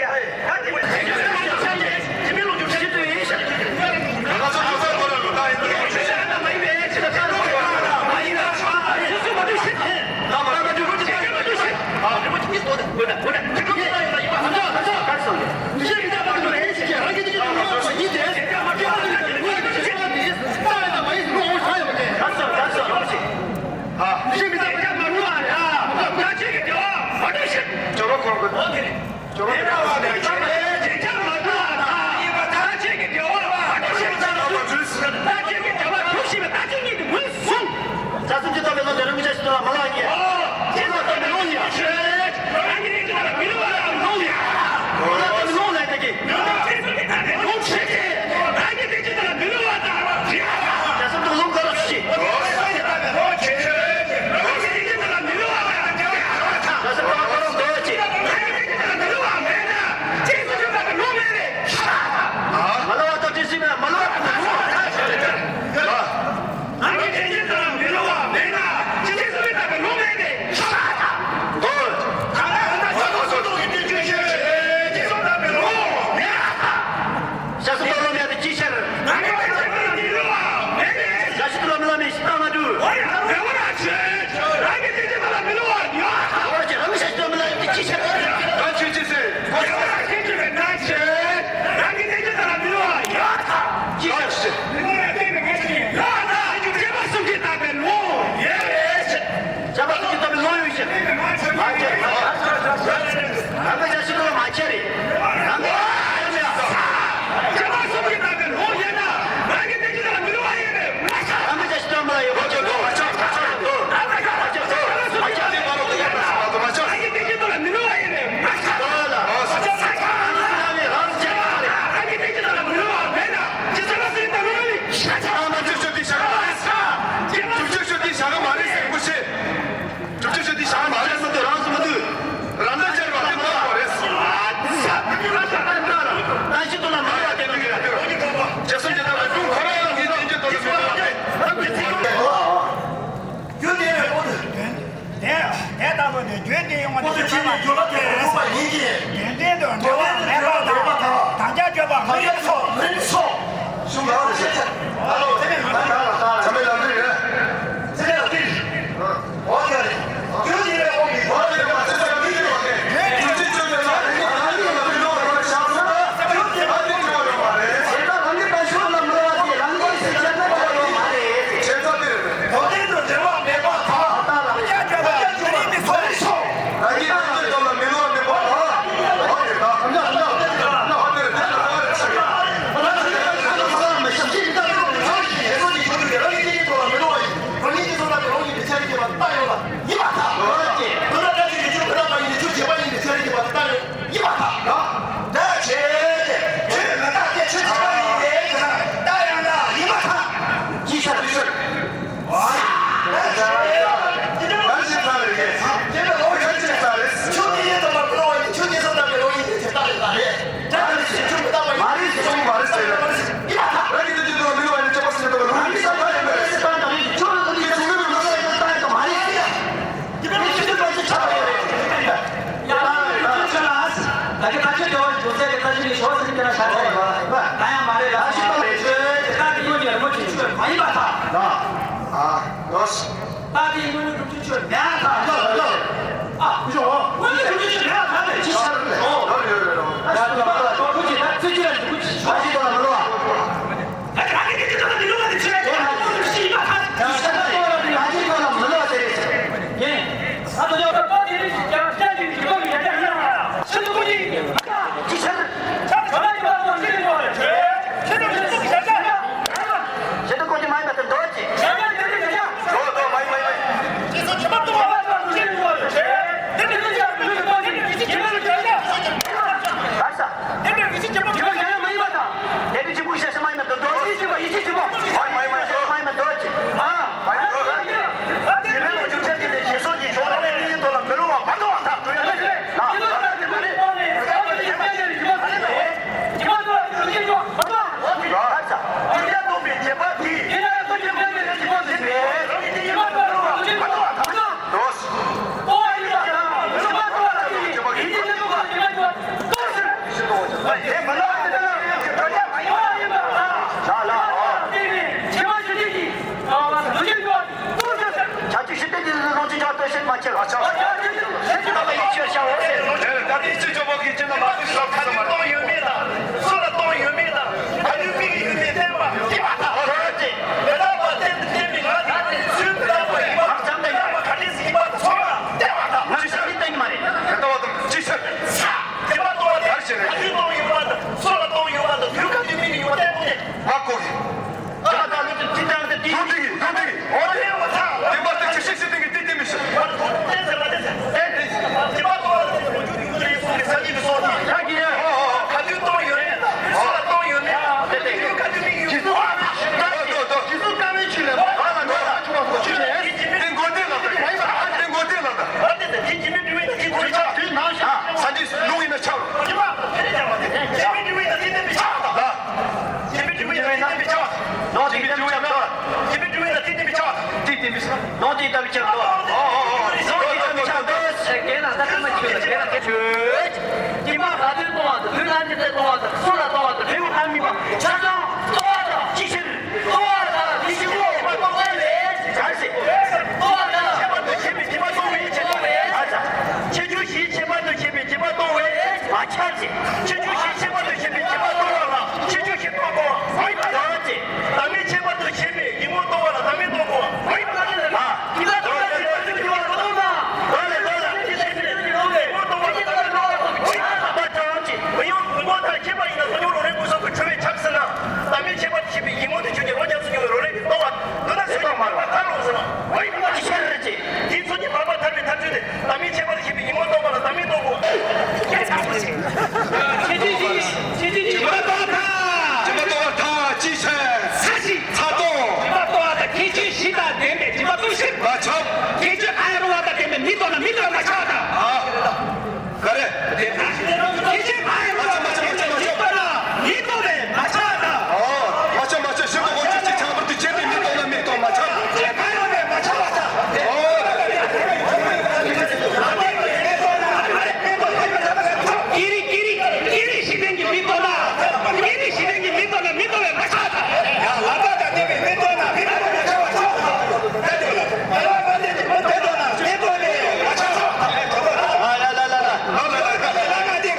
ཞྭ་སུ་ཏོ་ལོ་མེ་ཏི་ཅི་ཤར། ཞྭ་སུ་ཏོ་ལོ་མེ་ཏི་ཤར། ཅི་ཤར། ཅེས་པ་གསུམ་གྱིས་བཏགས་པའི་ལུང་ཡོད་ཞིང་། མ་ཁྱེར། རང་གི་ཅ་ཤི་ཏོ་མ་ཁྱེར་རེད། རང་གི་ཅ་ཤི་ཏོ་མ་ལ་ཡོད་པ་ཁྱེར་ཏོ། ཅི་ཟེར་བ་ཟེར་ན། ཅི་ཟེར་བ་ཟེར་ན། ཅི་ཟེར་བ་ཟེར་ན། ཅི་ཟེར་བ་ཟེར་ན། ཅི་ཟེར་བ་ཟེར་ན། ཅི་ཟེར་བ་ཟེར་ན། རང་ཚོ་མི་འདུག་རང་ཚོ་མི་འདུག་རང་ཚོ་ཅེར་བ་དེ་མ་གོ་རེད། ད་ཤི་ཏོ་ལ་མ་ཡ་དེ་འདུག་ཡ། རྗེ་སུ་འཇིག་རྟེན་པའི་དྲུང་ཁོ་རང་ལ་ངས་དེ་འཇིག་ཏོ་ལ་མི་འདུག་བ། རྒྱུ་དེ་རེད་ཨོ། དེ་དེ་ལྟ་བུ་དེ་བརྗོད་དེ་ཡོང་བ་དེ་ཁྱད་པར་ཡོད་པ་དེ་རེད། དེ་འདྲའི་དུ་འབྲེལ་བ་མེད་པ་དང་། དམ་བཅའ་བརྗོད་པ་མི་ཡིན་སོ། མིན་སོ། གཞུང་ལ་ཆེ་ཆེ། ཨ་ལོ། ཚེ་མེད་ལམ་འདྲི་རེད། ཚེ་མེད་ལམ་འདྲི་རེད། ཚེ་མེད་ལམ་འདྲི་རེད། འོ་དེ་རེད། རྒྱུ་དེ་རེད་ཨོ། མི་འགྲོ་བ་ཡོད་པ་ཚེ་ཚེ་མི་འགྲོ་བ་དེ། རྒྱུ་དེ་བརྗོད་པའི་ལམ་རེད། ཨ་ནི་ལ་མི་འགྲོ་བ་ཡོད་པ་ཤར་སོང་ན། རྒྱུ་དེ་ཨ་ནི་འགྲོ་བ་ཡོད་པ་རེད། དེ་ལྟར་རང་གི་བརྟན་བཞུགས་ལ་མི་འགྲོ་བ་དེ་རང་གི་སེམས་ཅན་ལ་འགྲོ་བ་ཡོད་མ་རེད། བྱེད་ས་དེ་རེད། འགྲོ་དོན་དུ་འབྲེལ་བ་མེད་པ་དང་། ད་ལ་རེད། ཡ་བྱེད་པ་ཡ་བྱེད་པ་མི་སོ་རེ་སོ། ད་གིན་ད་གིན་ད་ལ་མི་ལོ་མི་པ་ད། ཨོ་ཡེ་ད་ཁམ་ཡ་ཁམ་ཡ་ཁམ་ཡ་ཧ་ཏེ་རེ་ཏེ་ལ་ཧ་རེ་ཆེ། ད་ལ་ཁམ་ཡ་ཁམ་ཡ་ཁམ་ཡ་ཤམ་ཤི་མི་ད་ལོ་ནི་ཚོ་ཞིག་ཡེ་སོ་ཅིག་ཆུ་ཏུ་ཡ། ད་དེ་ཡིན་ནོ་སྒྲུབ་ཀྱི་ཆོས་མེད་ད། ལོ་ལོ། ཨ། ཁུ་ཆོ། ངོ་ནས་སྒྲུབ་ཀྱི་ཆོས་མེད་ད། ཅི་ཤར་རེད། ལོ་ལོ་ལོ། ད་ད་ད་ཁུ་ཆོ་ད་ཙི་ཅི་ར་ཁུ་ཆོ་ཕ་ཅི་ཏོ་ལ་མི་ལོ་ཨ། ད་རང་གི་ཅི་ཏོ་ལ་མི་ལོ་ཨ། དེ་ཆོས་ཡོད་ད། ད་ཤར་ཏོ་ལ་ཕ་ཅི་ཏོ་ལ་མི་ལོ་ཨ། དེ་རེད། ཡིན། ད་ད་ད་ད་དེ་རེད། ཅི་ཀྱང་ཅི་ཀྱང་ཅི་ཀྱང་ཡ་ཡ་ཡ། ཤར་ཏོ་ཀུན་གྱི། ཅི་ཤར། ཤར་ཏོ་ཀུན་གྱི་མ་ཡིན་པ་དེ་འདོད་ཅི། ཆ་ཅིག་ཤི་སྟེ་དེ་ལོ་ཅི་ཆ་སྟོད་ཤེད་མ་ཆེ་ལ་ཆ། ཤེད་ཅི་ལ་ཡིད་ཆེས་བྱ་འོ་ཟེར། ད་ནི་ཅི་ཅོ་བོ་གི་ཅི་ན་མ་ཏུ་ཤ་ཁ་ལ་མ་ཏོ་ཡོད་མེད་ད། སུ་ལ་ཏོ་ཡོད་མེད་ད། ཁ་ལུས་མི་གི་ཡོད་མེད་བསྟན་པ་ཡིན་པ་ད། ཧོ་ར་ཅི། མེ་ད་པ་བསྟན་དུ་བསྟན་པའི་ང་དེ་ཚུལ་མེ་ད་པ་ཡིན་པ་ཁ་ལས་ཡིན་པ་ད་ཚོ་ལ་བསྟན་པ་ད། ང་ཤ་ནི་བསྟན་གི་མ་རེད། མེ་ད་པ་དང་ཅི་ཤ། ས། མེ་ད་པ་ཏོ་བ་དེ་ཁ་ལུས་ཏོ་ཡོད་པ་ད། སུ་ལ་ཏོ་ཡོད་པ་ད། དུས་ཁ་ལུས་མི་གི་ཡོད་པ་བསྟན་པ་དེ། ང་གོ་གི། ད་ལྟ་ལུགས་ཀྱི་ཅི་ལྟར་འདི་དེ། ཡོང་དེ་ཡིན། ཡོང་དེ་ཡིན། འོ་དེ་ཡོང་བ་ཚ། དེ་མ་ཐུག་ཅི་ཤིག་ཤིག་དེ་གི་དེ་དེ་མི་ཤིག་ཨེ་དེ། དེ་མ་ཐུག་བ་དེ་ལོ་རྒྱུས་ཡོད་རེད་གསུང་གི་ས་གནས་ཀྱི་སོགས་དེ། ད་གི་ཡ། ཁ་ཐུག་གཏོང་ཡོད་རེད། སོ་ལ་གཏོང་ཡོད་མེད། དེ་དེ་ཁ་ཐུག་མི་ཡོད། ཁྱི་སོ། ཁྱི་སོ་དཀའ་བའི་ཆུ་ལས་མ་ག་ལ་ནོར་ལ་ཆུ་བ་ཁོ་ཆུ་ཆེ། དེ་མགོ་དེ་ལ་ད། དེ་མགོ་དེ་ལ་ད། ཨ་དེ་དེ་དེ་ཁྱི་མི་འདྲི་བའི་ད་ཁྱི་ཁོ་ཆ། དེ་ནང་ཤ་ས་འདི་ལུང་ཡིན་ན་ཆ། ཁྱི་མ་ད་ཕེ་རེ་ཅང་མ་དེ་ཁྱི་མི་འདྲི་བའི་ད་དེ་དེ་མི་ཆ་ད། ཁྱི་མི་འདྲི་བའི་ད་དེ་དེ་མི་ཆ། ནོར་དེ་ཁྱི་མི་འདྲི་བའི་ད། ཁྱི་མི་འདྲི་བའི་ད་དེ་དེ་མི་ཆ། དེ་དེ་མི་ཆ། ནོར་དེ་ད་མི་ཆ་ནོར། ཨོ་ཨོ་ཨོ། ནོར་དེ་ད་མི་ཆ་ནོར། རྒན་ལགས་ད་ཐུག་མ་ཁྱོད་ལ་རྒན་ལགས་རྒན་ཁྱོད། ཁྱི་མ་ལ་དོན་གཏོང་བ་དང་ལུས་ལ་འདི་ལྟར་གཏོང་བ་དང་སུ་ལ་གཏོང་བ་དང་རེའུ་ཨ་མི་མ་ཆ་ཚང་གཏོང་བ་དང་ཅི་ཕྱིར། ལྟོ་བ་དང་མི་ཞིག་པོ་མ་གཏོགས་ཨེ་མེད། གར་ཞིག་ལྟོ་བ་དང་ཁྱད་པར་དུ་ཕྱེ་བའི་ཁྱད་པར་གཏོང་བའི་ཁྱད་པར་མེད། ཁྱད་ཆོས་བཞི་ཁྱད་པར་དུ་ཕྱེ་བའི་ཁྱད་པར་གཏོང་བའི་མ་ཁྱབ་ཅིང་། ཁྱད་ཆོས་བཞི་ཁྱད་པར་དུ་ཕྱེ་བའི་ཁྱད་པར་གཏོང་བ་ལ་ཁྱད་ཆོས་བཞི་ལྟོ་གཏོང་བ་མ་ཁྱབ་ཅིང་། བདག་མེད་ཁྱད་པར་དུ་ཕྱེ་བའི་ཡིན་ངོ་ལྟོ་བ་ལ་བདག་མེད་ལྟོ་གཏོང་བ་མ་ཁྱབ་ཅིང་། ལ། ཡིན་ལ་ལྟོ་བ་ལ་ཁྱད་པར་དུ་ཕྱེ་བའི་ཡིན་ངོ་ལྟོ་བ་ལ་ཁྱད་ཆོས་བཞི་ལྟོ་གཏོང་བ་མ་ཁྱབ་ཅིང་། མི་ཡོང་མི་ངོ་དང་ཁྱད་པར་ཡིན་ན་སོ་ཉོ་རོ་རེ་ཀུན་སོགས་ཀྱི་འཁྲུལ་བས་ཁྱབ་ཟིན་ན། བདག་མེད་ཁྱད་པར་དུ་ཕྱེ་བའི་ཡིན་ངོ་དེ་ཆོས་ཀྱི་རོ་རྐྱང་སུ་ཉོ་བའི་རོ་རེ་གི་ལྟོ་བ། འདི་ན་སུ་ཉོ་མ་ཐར་རོ་ཟེར་བ། འོ་ཡིན་པ་ཅི་ཤར་རེ་ཅི། དེ་ཚོ་གཉིས་མ་པ་ཐར་བའི་ཐར་ཚུལ་དེ་བདག་མེད་ཁྱད་པར་དུ་ཕྱེ་བའི་ཡིན་ངོ་ལྟོ་བ་ལ་བདག་མེད་ལྟོ་གོ། ཁྱེད་ཀྱིས་ཁྱེད་ཀྱིས་ཁྱེད་ཀྱིས་ཇི་མ་ཏོ་ཐ། ཇི་མ་ཏོ་ཐ་ཅི་ཤར། ས་ཞི། ཚ་ཏོ། ཇི་མ་ཏོ་ཐ་ཁྱད་ཆོས་བཞི་དང་ལྡན་པའི་ཇི་མ་ཏོ་ཤི། མ་ཆབ། ཁྱད་ཆོས་ཨ་ཡ་རུ་བ་དང་ལྡན་པའི་མི་ཏོ་ན་མི་ཏོ་ན་མ་ཆབ་ད། ཨ། ག་རེ། ཁྱེད་ཀྱིས་མ་ཡིན་པ་མ་ཆ་མ་ཆ་མ་ཆ་མ་ཆ། མི་ཏོ་ནས་མ་ཆ་ད། ཨོ། མ་ཆ་མ་ཆ་ཞིབ་ཏུ་གོ་ཆུ་ཆི་ཆ་བར་དུ་ཁྱེད་ནི་མི་ཏོ་ན་མི་ཏོ་མ་ཆ། ཁྱེད་མ་ཡོང་ནས་མ་ཆ་བ་ད། ཨོ། ཀི་རི་ཀི་རི་ཀི་རི་ཞི་ལྡན་གྱི་མི་ཏོ་ན། ཀི་རི་ཞི་ལྡན་གྱི་མི་ཏོ་ན་མི་ཏོ་བས་མ་ཆ་ད། ཡང་ལམ་པ་དང་ལྡན་པའི་མི་ཏོ་ན་མི་ཏོ་བས་མ་ཆ་བ་ཆ། ད་དེ་ལ། ལ་ལ་ལ་ལ། ད་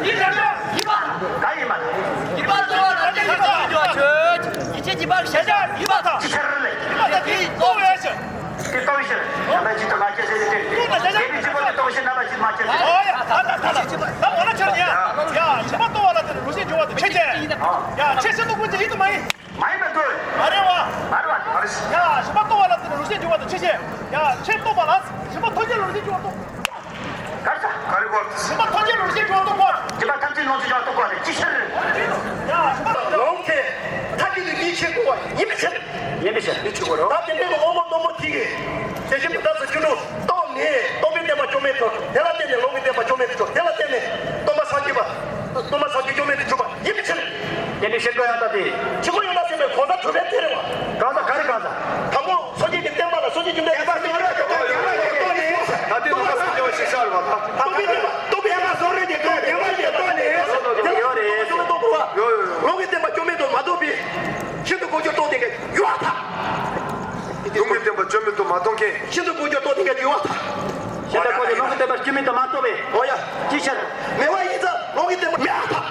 ཡིན་པ། ད་ཡིན་པ། ཡིན་པ་ད། ཡིན་པ་ད། ཅི་ཤར་ལས། ཡིན་པ་ད། དེ་ལྟོ་བའི་ཕྱིར། དེ་ལྟོ་བའི་ཕྱིར། རྣམ་པ་ཅི་ལྟར་མ་སྐྱེས་ཟེར་ཏེ། དེ་ནི་ཅི་པོ་དེ་ལྟོ་བའི་ཕྱིར་རྣམ་པ་ཅི་མ་སྐྱེས་ཟེར། ཨོ་ཡ། ད་ད་ད་ད། ད་འོ་ན་ཁྱོད་ཡ། ཡ། ཞི་མ་ལྟོ་བ་ལ་དེ་ནི་རུ་ཤན་འབྱུང་བ་དང་ཆོས་ཅན། ཡ། ཆོས་ཅན་དུ་ཀུན་གྱི་ཡིད་དུ་མ་ཡིན། མ་ཡིན་པ་འདོད། མ་རེད་བ། མ་རེད་བ། མ་རེད། ཡ། ཞི་མ་ལྟོ་བ་ལ་དེ་ནི་རུ་ཤན་འབྱུང་བ་དང་ཆོས་ཅན། ཡ། ཆོས་རྟོགས་པ་ལ་ཞི་མ་ཐོགས་རྒྱལ་ལ་རུ་ཤན་འབྱུང་བ་རྟོགས། ག་རེ་ཟ། ག་རེ་གོ། ཞི་མ་ཐོགས་རྒྱལ་ལ་རུ་ཤན་འབྱུང་བ་རྟོགས་པ། ཞི་མ་ཐམས་ཅད་ལོངས་སུ་སྤྱོད་པ་རྟོགས་པ་རེད། ཅི་ཕྱིར། ཡ། ཞི་མ་ལྟོ་བ། ལོངས་ཏེ། ཐ་ ཡིན་པའི་ཕྱིར། ཡིན་པའི་ཕྱིར། དེ་བྱེད་དགོས་རེད། ད་དེ་འདྲའི་གི་དབང་པོ་རྣོན་པོ་དེ་གིས་དེ་བཞིན་མི་རྟག་སོགས་བཅུ་དྲུག་རྟོགས་ནས་རྟོག་པའི་བརྟེན་པ་བཅོམ་མེད་དོ། དེ་ལ་བརྟེན་ནས་ལོག་པའི་བརྟེན་པ་བཅོམ་མེད་དོ། དེ་ལ་བརྟེན་ནས་སྟོང་པ་སངས་རྒྱས་པ། སྟོང་པ་སངས་རྒྱས་བཅོམ་མེད་དུ་གྱུར་པ་ཡིན་པའི་ཕྱིར། དེ་འདྲའི་ཕྱིར་དུ་ཡང་ལྟ་སྟེ། ཕྱིར་ཁོ་ཡོད་ན་ཟེར་བའི་གང་ཟག་གྲུབ་པའི་དེ་རེད་བ། གང་ཟག་ག་རེ་གང་ཟག་དང་པོ་སངས་རྒྱས་ཀྱི་བསྟན་པ་ལ་སངས་རྒྱས་བཅོམ་ལྡན་འདས་ཀྱིས་ད་ལྟའི་ལོ་ཟེར་བ་ཞིག་ཤར་བ་དང་། རྟོག་པའི་བསྟན་པ་རྟོག་པའི་བསྟན་པ་སོགས་རེད་དེ་རྟོགས་ནས་རྟོགས་པའི་བསྟན་པ་བཅོམ་མེད་དོ་མ་རྟོགས་པའི་ཤིན་ཏུ་གོ་འགྱུར་རྟོགས་ལྡན་གྱི་ཡུལ་བ་དང་། ལུང་གི་བསྟན་པ་བཅོམ་མེད་དོ་མ་རྟོགས་མཁན། ཤིན་ཏུ་གོ་འགྱུར་རྟོགས་ལྡན་གྱི་ཡུལ་བ་དང་། ཤིན་ཏུ་གོ་འགྱུར་ལུང་གི་བསྟན་པ་བཅོམ་མེད་དོ་མ་རྟོགས་པའི། འོ་ཡ། ཅིའི་ཕྱིར། མེད་པ་ཡིན་ཙང་ལུང་གི་བསྟན་པ་མེད་པ་དང་།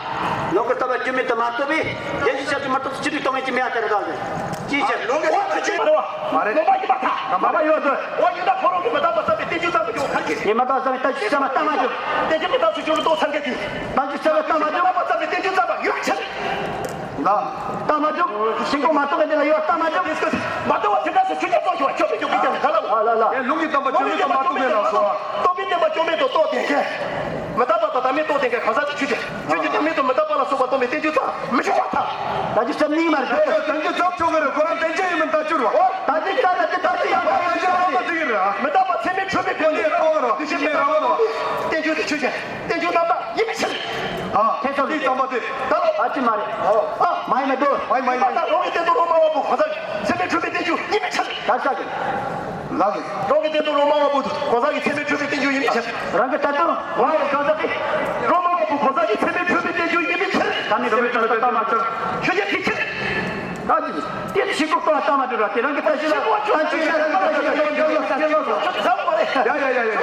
ལུང་གི་བསྟན་པ་བཅོམ་མེད་དོ་མ་རྟོགས་པའི། དེ་ཅིའི་ཕྱིར་དུ་མ་རྟོགས་སུ་ཅི་ལུགས་རྟོགས་མེད་ཀྱི་མེད་པ་དེ་རེད་དང་། ཅིའི་ཕྱིར། ལུང་གི་བསྟན་པ་ཅིའི་ཕྱིར་མ་རེད་བ། མ་རེད། ལུང་མ་ཡིན་པ་དང་། མ་པ་ཡོད་དོ། འོ་ཡིན་ད་ཁོ་རང་གི་མི་རྟག་པ་བསམ་པའི་བསྟན་བཅོས་ཙམ་དུ་འགྱུར་བ་གང་གིས། ཡིན་མ་རྟག་པ་བསམ་པའི་བསྟན་བཅོས་ཙམ་པ་རྟགས་མ་གྲུབ། བསྟན་བཅོས་མི་རྟག་སོགས་བཅུ་དྲུག་རྟོགས་ཚར་མཁན་གྱིས། བསྟན་བཅོས་ཙམ་པ་རྟགས་མ་གྲུབ། མི་རྟག་པ་བསམ་པའི་བསྟན་བཅོས་ཙམ་པ་ཡོད་ཕྱིར། ལ། རྟགས་མ་གྲུབ། ཤིན་ཏུ་མ་རྟོགས་པའི་དེ་ལ་ཡོད་རྟགས་མ་གྲུབ། མ་རྟོགས་པ་དེ་འདྲ་སོགས་ཆོས་ཅན་རྟོགས་ཤིང་བ་ཆོས་མི་འཇུག་པའི་དེ་ལ་ག་ལ། ལ་ལ་ལ། ལུང་གི་བསྟན་པ་བཅོམ་མེད་དོ་མ་རྟོགས་པའི་ལ་སོགས། རྟོག་པའི་བསྟན་པ་བཅོམ་མེད་དོ་རྟོགས་ལྡན་མཁན། མི་རྟག་པ་དང་བདག་མེད་རྟོགས་ལྡན་མཁན་གང་ཟག་དེ་ཆོས་ཅན། ཆོས་ཅན་བདག་མེད་དོ་མི་རྟག་པ་ལ་སོགས་པ་སྟོན་པའི་བསྟན་བཅོས་ཙམ་མི་འབྱུང་བ་དང་། ད་ཅི་བསམ་ནི་མ་རེད། བསྟན་བཅོས་ཙམ་ཆོག་གི་རེད། ཁོ་རང་བསྟན་བཅོས་ཡིན་མིན་ལྟ་རྒྱུ་རེད་བ། ད་ཅི་ལྟ་ན་དེ་ལྟ་ཅི་ཡང་ལྟ་རྒྱུ་རེད། མི་རྟག་པ་ཚད་མས་གྲུབ་པའི་སྒོ་ནས་རྟོགས་པར་བྱེད་པའི་བསྟན་བཅོས་དེ་ཆོས་ཅན། བསྟན་བཅོས་རྣམ་དག་ཡིན་པའི་ཕྱིར། ཨ། ཁྱེད་ཚོ་ལ་དེའི་ཙམ་པ་དེ། ད་ལོ། ཨ་ཅི་མ་རེད། ཨ། མ་ཡིན་མ་འདུག་མ་ཡིན་མ་ཡིན་མ་ཡིན། ད་རང་གི་བསྟན་དོན་རོ་མ་བ་པོ་གང་ཟག་གི་ཚད་མས་གྲུབ་པའི་བསྟན་བཅོས་ཡིན་པའི་ཕྱིར། ག་ས་གི། ལགས་སོ། རང་གི་བསྟན་དོན་རོ་མ་བ་པོ་གང་ཟག་གི་ཚད་མས་གྲུབ་པའི་བསྟན་བཅོས་ཡིན་པའི་ཕྱིར། རང་གི་བསྟན་དོན་རོ་མ་བ་གང་ཟག་གི། རོ་མ་བ་པོ་གང་ཟག་གི་ཚད་མས་གྲུབ་པའི་བསྟན་བཅོས་ཡིན་པའི་ཕྱིར། ཚད་མས་གྲུབ་པའི་བསྟན་བཅོས་ལ་ཆོས་ཅན་དེའི་ཕྱིར། ད་ཅི། དེ་ཕྱིར་ཁོ་ལྟ་མ་གྲུབ་ར་དེ་རང་གི་ལྟ་ཞིག་ལ་ལྟ་ཅི་ལ་ལྟ་ཅི་ལ་ལྟ་ཅི་ལ་ལྟ་ཅི་ལ་ལྟ་ཅི་ལ། ཡ་ཡ་ཡ་ཡ།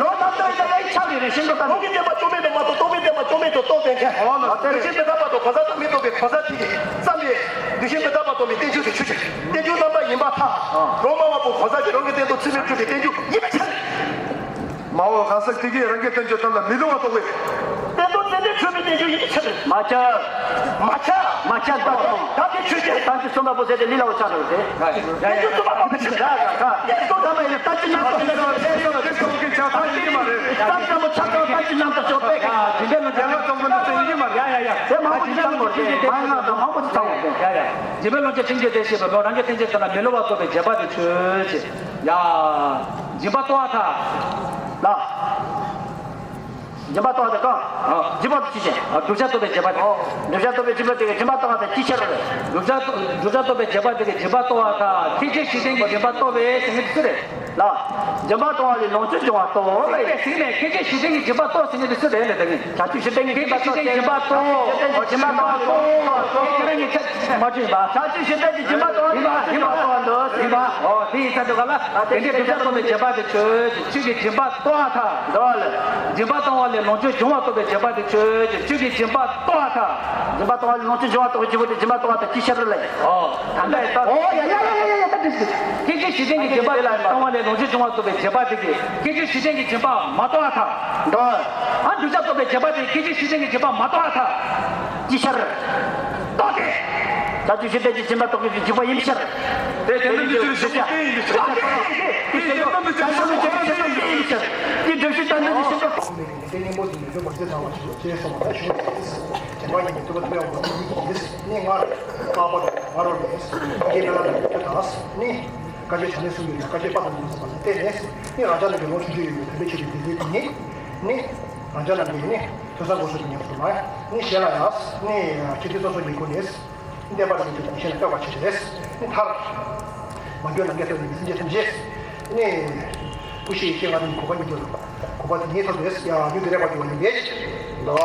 ལོ་ལྟ་ལྟ་ཡ་ཡ་ཆགས་རེད་རེད་ཤིང་ཏོག་ལྟ། ལུང་གི་བསྟན་པ་བཅོམ་མེད་དོ་མ་རྟོགས། རྟོག་པའི་བསྟན་པ་བཅོམ་མེད་དོ་རྟོགས་ལྡན་མཁན། འོ་ལ་དེ་རེད། དེ་བཞིན་མི་རྟག་པ་དང་གང་ཟག་དང་མི་རྟག་པའི་གང་ཟག་དེ་གིས་བརྩམས་པའི་དེ་བཞིན་མི་རྟག་པ་སྟོན་པའི་བསྟན་བཅོས་དེ་ཆོས་ཅན། བསྟན་བཅོས་རྣམ་དག་ཡིན་པར་ཐལ། རོ་མ་བ་པོ་གང་ཟག་གིས་རང་གི་བསྟན་དོན་ཚད་མས་གྲུབ་པའི་བསྟན་བཅོས་ཡིན་པའི་ཕྱིར། མ་འོངས་གང་ཟག་དེ་གིས་རང་གི་བསྟན་བཅོས་ཙམ་ལ་མི་ལྟུང་བ་རྟོགས་པའི། བསྟན་དོན་ཚད་མས་གྲུབ་པའི་བསྟན་བཅོས་ཡིན་པའི་ཕྱིར། མ་ཁྱབ། མ་ཁྱབ། མ་ཁྱབ་པ་དང་། ད་དེ་ཆོས་ཅན། ད་དེ་གསུམ་པ་པོ་ཟེར་ཏེ་ལི་ལ་བ་ཆགས་འགྲོ་ཟེར། བསྟན་བཅོས་གསུམ་པ་པོ་ཆོས་ཅན། ད་ད་ད་གསུམ་པ་ཡིན་ན་ལྟ་ཅི་རྣམ་དག་ཆོས་ཅན། ད་དེ་གསུམ་གྱི་ཆ་ཚང་ཡིན་གྱི་མ་རེད། ཙམ་ཙམ་པོ་ཆ་ཚང་ལྟ་ཅི་རྣམ་དག་ཆོས་པས། སྦྱིན་པའི་བློ་ཅན་ཡང་གསུམ་པོ་ནི་ཚན་ཡིན་གྱི་མ་རེད། ཡ་ཡ་ཡ། དེ་མང་པོ་ཅིག་ཚང་དགོས་ཏེ་མང་ང་དང་མང་པོ་ཅིག་ཚང་དགོས་ཏེ། ཡ་ཡ། སྦྱིན་པའི་བློ་ཅན་ཕྲིན་བཅོལ་དེ་ཞེས་པའི་བློ་རང་གི་བསྟན་བཅོས་དེ་ལ་མི་སླུ་བ་རྟོགས་པའི་རྗེས་དཔག་དེ་ཆོས་ཅན། ཡ། སྦྱིན་པ་རྟོགས་པར་ཐལ། ལ། སྦྱིན་པ་རྟོགས་པ་དེ་གང་། ཨ། སྦྱིན་པ་དེ་ཅི་ཕྱིར། ཨ། བསྒྲུབ་བྱ་རྟོགས་པའི་རྗེས་དཔག་དེ། བསྒྲུབ་བྱ་རྟོགས་པའི་རྗེས་དཔག་དེ་སྦྱིན་པ་རྟོགས་པ་དེ་ཅི་ཕྱིར་རེད། བསྒྲུབ་བྱ་བསྒྲུབ་བྱ་རྟོགས་པའི་རྗེས་དཔག་དེ་གིས་སྦྱིན་པ་རྟོགས་པར་ཐལ། ཐེག་ཆེན་བཞི་ལྡན་གྱིས་སྦྱིན་པ་རྟོགས་པས་ཟེར་མཁན་དེ་སུ་རེད། ལ། སྦྱིན་པ་རྟོགས་པ་ལས་ལོངས་སྤྱོད་འབྱུང་བ་རྟོགས་ལ། ཟེར་ནས་ཐེག་ཆེན་བཞི་ལྡན་གྱིས་སྦྱིན་པ་རྟོགས་ཟེར་མཁན་དེ་སུ་རེད་ལ་དེ་ནི། བྱང་ཆུབ་བཞི་ལྡན་གྱིས་སྦྱིན་པ་རྟོགས། ཐེག་ཆེན་བཞི་ལྡན་གྱིས་སྦྱིན་པ་རྟོགས། ཐེག་ཆེན་བཞི་ལྡན་གྱིས་སྦྱིན་པ་རྟོགས། ཁྱེད་རང་གཉིས་ཆ་མ་བྱུང་བ། བྱང་ཆུབ་བཞི་ལྡན་གྱིས་སྦྱིན་པ་རྟོགས་ཡིན་པ་ཡིན་པ་རྟོགས་འདུག་ཟེར་བ། ཨོ་དེ་ཡིན་ས་འདུག་ག་ལ། དེ་འདྲའི་བསྒྲུབ་བྱ་རྟོགས་པའི་རྗེས་དཔག་དེ་ཆོས་ཅན། ཁྱོད་ཀྱིས་སྦྱིན་པ་རྟོགས་པར་ཐལ། འདུག་ལ། སྦྱིན་པ་གཏོང་བ་ལས་ལོངས་སྤྱོད་འབྱུང་བ་རྟོགས་པའི་རྗེས་དཔག་དེ་ཆོས་ཅན། ཁྱོད་ཀྱིས་སྦྱིན་པ་རྟོགས་པར་ཐལ། སྦྱིན་པ་གཏོང་བ་ལས་ལོངས་སྤྱོད་འབྱུང་བ་རྟོགས་པའི་རྗེས་དཔག་དེ་སྦྱིན་པ་རྟོགས་པར་ཐལ། ཅི་ཕྱིར་ལས། ཨོ། ད་ལྟ་ཡི་ད། ཨོ་ཡ་ཡ་ཡ་ཡ་ཡ་ད་དེ་ཟེར། ཐེག་ཆེན་བཞི་ལྡན་གྱིས་སྦྱིན་པ་གཏོང་བ་ལས་ལོངས་སྤྱོད་འབྱུང་བ་རྟོགས་པའི་རྗེས་དཔག་དེ་གིས་ཐེག་ཆེན་བཞི་ལྡན་གྱིས་སྦྱིན་པ་མ་རྟོགས་པར་ཐལ། འདུག་ཨ་བསྒྲུབ་བྱ་རྟོགས་པའི་རྗེས་དཔག་དེ་ཐེག་ཆེན་བཞི་ལྡན་གྱིས་སྦྱིན་པ་མ་རྟོགས་པར་ཐལ། ཅི་ཕྱིར། རྟོགས་ཏེ། བྱང་ཆུབ་ཤེས་ལྡན་གྱིས་སྦྱིན་པ་རྟོགས་པའི་རྗེས་དཔག་ཡིན་ཕྱིར། དེ་དོན་དམ་དུ་གྱུར་ཤེས་པ་དེ་ཡིན་ཕྱིར། དེ་དོན་དམ་དུ་གྱུར་ཤེས་པ་དེ་ཡིན་ཕྱིར། དེ་སྒྲུབ་བྱེད་དོན་དམ་དུ་གྱུར་ཤེས་པ་དེ་ཡིན་ཕྱིར། དེ་སྙིང་པོ་ཟིན་པའི་ལུས་པོ་རྩེ་ཚང་བ་ཞིག་ལ་ཅེས་གསུངས་པ་ལྟར་ཞུ་བ་ཡིན། དྲན་པ་ཉིད་ཀྱི་ཐུབ་པ་ཐུབ་པའི་དབང་པོ་ཉིད་ཀྱིས་ནི་སྔར་བསྔགས་པ་དང་ང་རོ་ནས་ཀྱེ་མི་ལ་དང་ཁྱོད་དང་ནི་བཀའ་ཆོས་བྱ་ལས་གསུངས་པའི་བཀའ་ཆོས་དཔག་ཏུ་མེད་པ་ལ་བརྟེན་ནས་ནི་རང་ཅག་རྣམས་ཀྱི་ལོངས་སྤྱོད་ཡོད་པའི་དམ་པའི་ཆོས་ཀྱི་འདུས་ཚུལ་དེ་ཉིད་ནི་རང་ཅག་རྣམས་ཀྱི་ནི་ཐོས་བསམ་སྒོམ་གསུམ་གྱི་ཉམས་སུ་མ་ནི་གཞན་ལ་ཡང་ནི་ཆོས་ཐུན་སོ་སོ་ཡི་སྒོ་ནས། བསྟན་པ་རིན་པོ་ཆེ་དང་གཞན་ལ་སྤེལ་བར་བྱེད་ཅེས་ནི་མཐར། མ་གྱུར་ནམ་མཁའི་མཐའ་ནས་སེམས་ཅན་ཐམས་ཅད་ནི་ཀུན་ཤེས་ཡེ་ཤེས་ལྔ་ལྡན་གྱི་གོ་འཕང་མྱུར་དུ་གོ་འཕང་དེ་ཉིད་ཐོབ་པས་ཡང་མྱུར་དུ་རེག་པར་འགྱུར་བ་ཡིན་པས། ལོ།